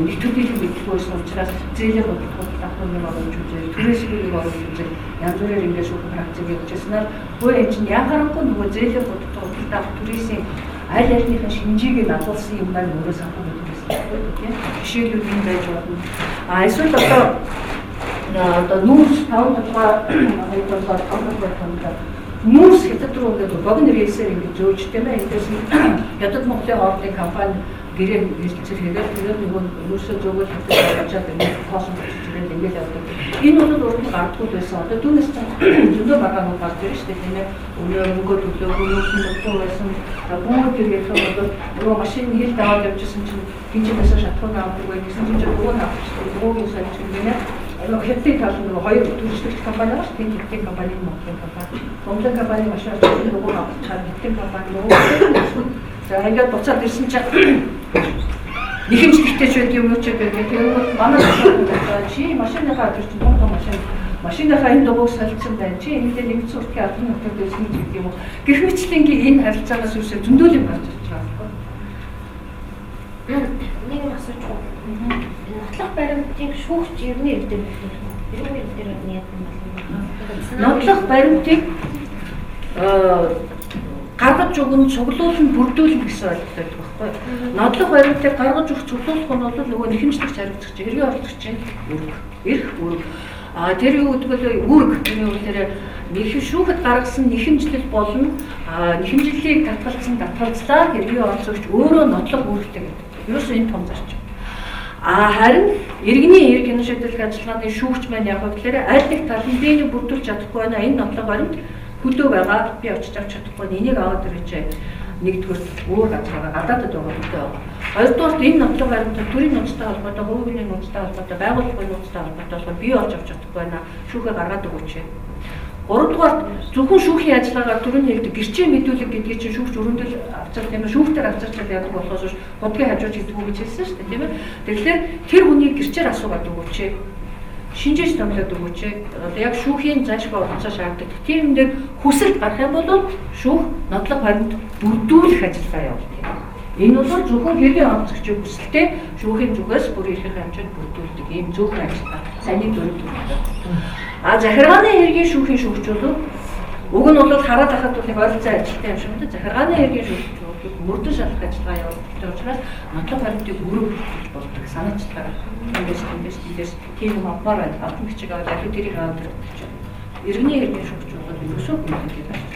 нэг төрлийн мэдлэг байсан учраас зээлээр бодлого авах оруулж үзээ, түрээсгийг оруулж үзээ, янз бүрээр ингээд шүүхэн практик явуулж байснаар хөө энэ чинь яхаарахгүй нөгөө зээлээр бодлого авах түрээсийн аль альныхын шинжийг нь агуулсан юм маань өөрөө санхүү түрээс байхгүй тийм. Жишээлбэл энэ байж болно. А эсвэл одоо нүүрс 5 толгой 2 толгой 5 толгой томдоо нүүрс хятад руу ингээд богино рейсээр ингээд зөөж тийм ээ. Эндээс Хятад Монголын хоорондын компани гэрээ хэлцэл хийгээд тэгээд нөгөө нүүрсээ зөөгөл хятад авчаад ингээд тоосон бичиж ирээд ингээд явдаг. Энэ бол урд нь гардггүй байсан. Одоо түүнээс чинь зөндөө маргаанууд гарч ирж шүү дээ тийм ээ. Өнөө мөнгө төлөөгүй нүүрс нь дутуу байсан. Бүүр тэр гэх юм бол нөгөө машин хил даваад явжсэн чинь хинчээс шатхуун авдаг бай гэсэн чинь нөгөө нь авчихсан. Нөгөөгийн сольж гинэ. Нөгөө хятадын тал нөгөө хоёр төлөвлөгч компани байгаа шүү дээ. Хятадын компани, Монголын компани. Монголын компани машин авчихсан нөгөө авчихсан хятадын компани нөгөө. За ингээд буцаад ирсэн чинь нэхэмжлэгтэй ч байд юм уу ч байдаг. Тэгээд манай чи машиныхаа тэр чинь том том машин машиныхаа энэ дугуйг солилцсон байна. Чи энэ дээр нэмэгдсэн уртгийн албан нутаг дэвсэн гэдэг юм уу. Гэх мэтлэнгийн энэ харилцаагаас үүсээ зөндөл юм гарч ирж байгаа байхгүй. Нэг юм асууж байна. Нотлох баримтыг шүүгч ирнэ гэдэг юм. Эрүүгийн дээр нь яадаг юм бол нотлох баримтыг гаргаж өгөн, цуглуулна, бүрдүүлнэ гэсэн ойлголт байдаг байхгүй юу? Нотлох баримтыг гаргаж өгөх, цуглуулах нь бол нөгөө нэхэмжлэгч хариуцагч, хэргийн оролцогчийн үүрэг, эрх үүрэг. А тэр юу гэдэг вэ? Үүрэг гэдэг нь болохоор нэхэмж шүүхэд гаргасан нэхэмжлэл болно. А нэхэмжлэлийг татгалзсан татгалзлаа хэргийн оролцогч өөрөө нотлох үүрэгтэй гэдэг. Ерөөсөө энэ том зарчим. А харин иргэний эрг кино шийдвэрлэх ажиллагааны шүүгч маань яг вэ гэхээр аль нэг тал нь би энийг бүрдүүлж чадахгүй байна. Энэ нотлох баримт хөдөө байгаа. Би очиж авч чадахгүй. Энийг аваад ирээч. Нэгдүгээр өөр газар байгаа. Гадаадд байгаа хөдөө байгаа. Хоёрдугаарт энэ нотлох баримт төрийн нууцтай холбоотой, хувийн нууцтай холбоотой, байгууллагын нууцтай холбоотой болохоор би олж авч чадахгүй байна. Шүүхээ гаргаад өгөөч. Гуравдугаарт зөвхөн шүүхийн ажиллагаагаар төрийн хэлдэг гэрчийн мэдүүлэг гэдгийг чинь шүүгч өрөндөл авчрах тийм ээ шүүхтэр авчирч яадаг болохоос биш худгийн хажууч гэдэг үг гэж хэлсэн шүү дээ тийм ээ. Тэгэхээр тэр хүнийг гэрчээр асуугаад өгөөч. Шинжээж томлоод өгөөч. Одоо яг шүүхийн зайлшгүй оролцоо шаарддаг. Тийм дээр хүсэлт гарах юм бол шүүх нотлох баримт бүрдүүлэх ажиллагаа явуулдаг. Энэ бол зөвхөн хэргийн оролцогчийн хүсэлтэд шүүхийн зүгээс бүр эрхийн хэмжээнд бүрдүүлдэг ийм зөөхөн ажиллагаа. Саний дөрөв төрөлтэй. А захиргааны хэргийн шүүхийн шүүгч бол уг нь бол хараад ахад бол нэг ойролцоо ажилтан юм шиг байна. Захиргааны хэргийн шүүгч бол мөрдөн шалах ажиллагаа явуулдаг учраас нотлох баримтыг өрөө бүрдүүлж болдог санаачлагаар. Эндээс тэндээс тэндээс тийм юм авмаар байна. Алтан бичиг аваад аль тэрийг аваад ирдэг чинь. Иргэний хэргийн шүүгч бол ерөөсөө бүрдүүлдэг байна.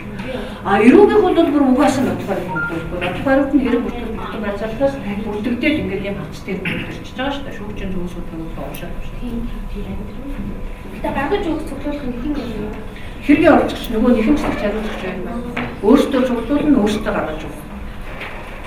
А эрүүгийнх бол бүр угаасаа нотлох баримт бүрдүүлэхгүй. Нотлох баримт нь хэрэг бүрдүүл бүтэн байцаалаас бүрдэгдээд ингээд юм хавцтай ирж байгаа шүү дээ. Шүүгчийн зүгээс үтгэл уншаад байна. Тийм тийм амьдрал. Гэтэ гаргаж өгөх цуглуулах нь хэн юм бэ? Хэргийн оролцогч нөгөө нэхэмжлэгч хариуцагч байна. Өөртөө цуглуулна, өөртөө гаргаж өгөх.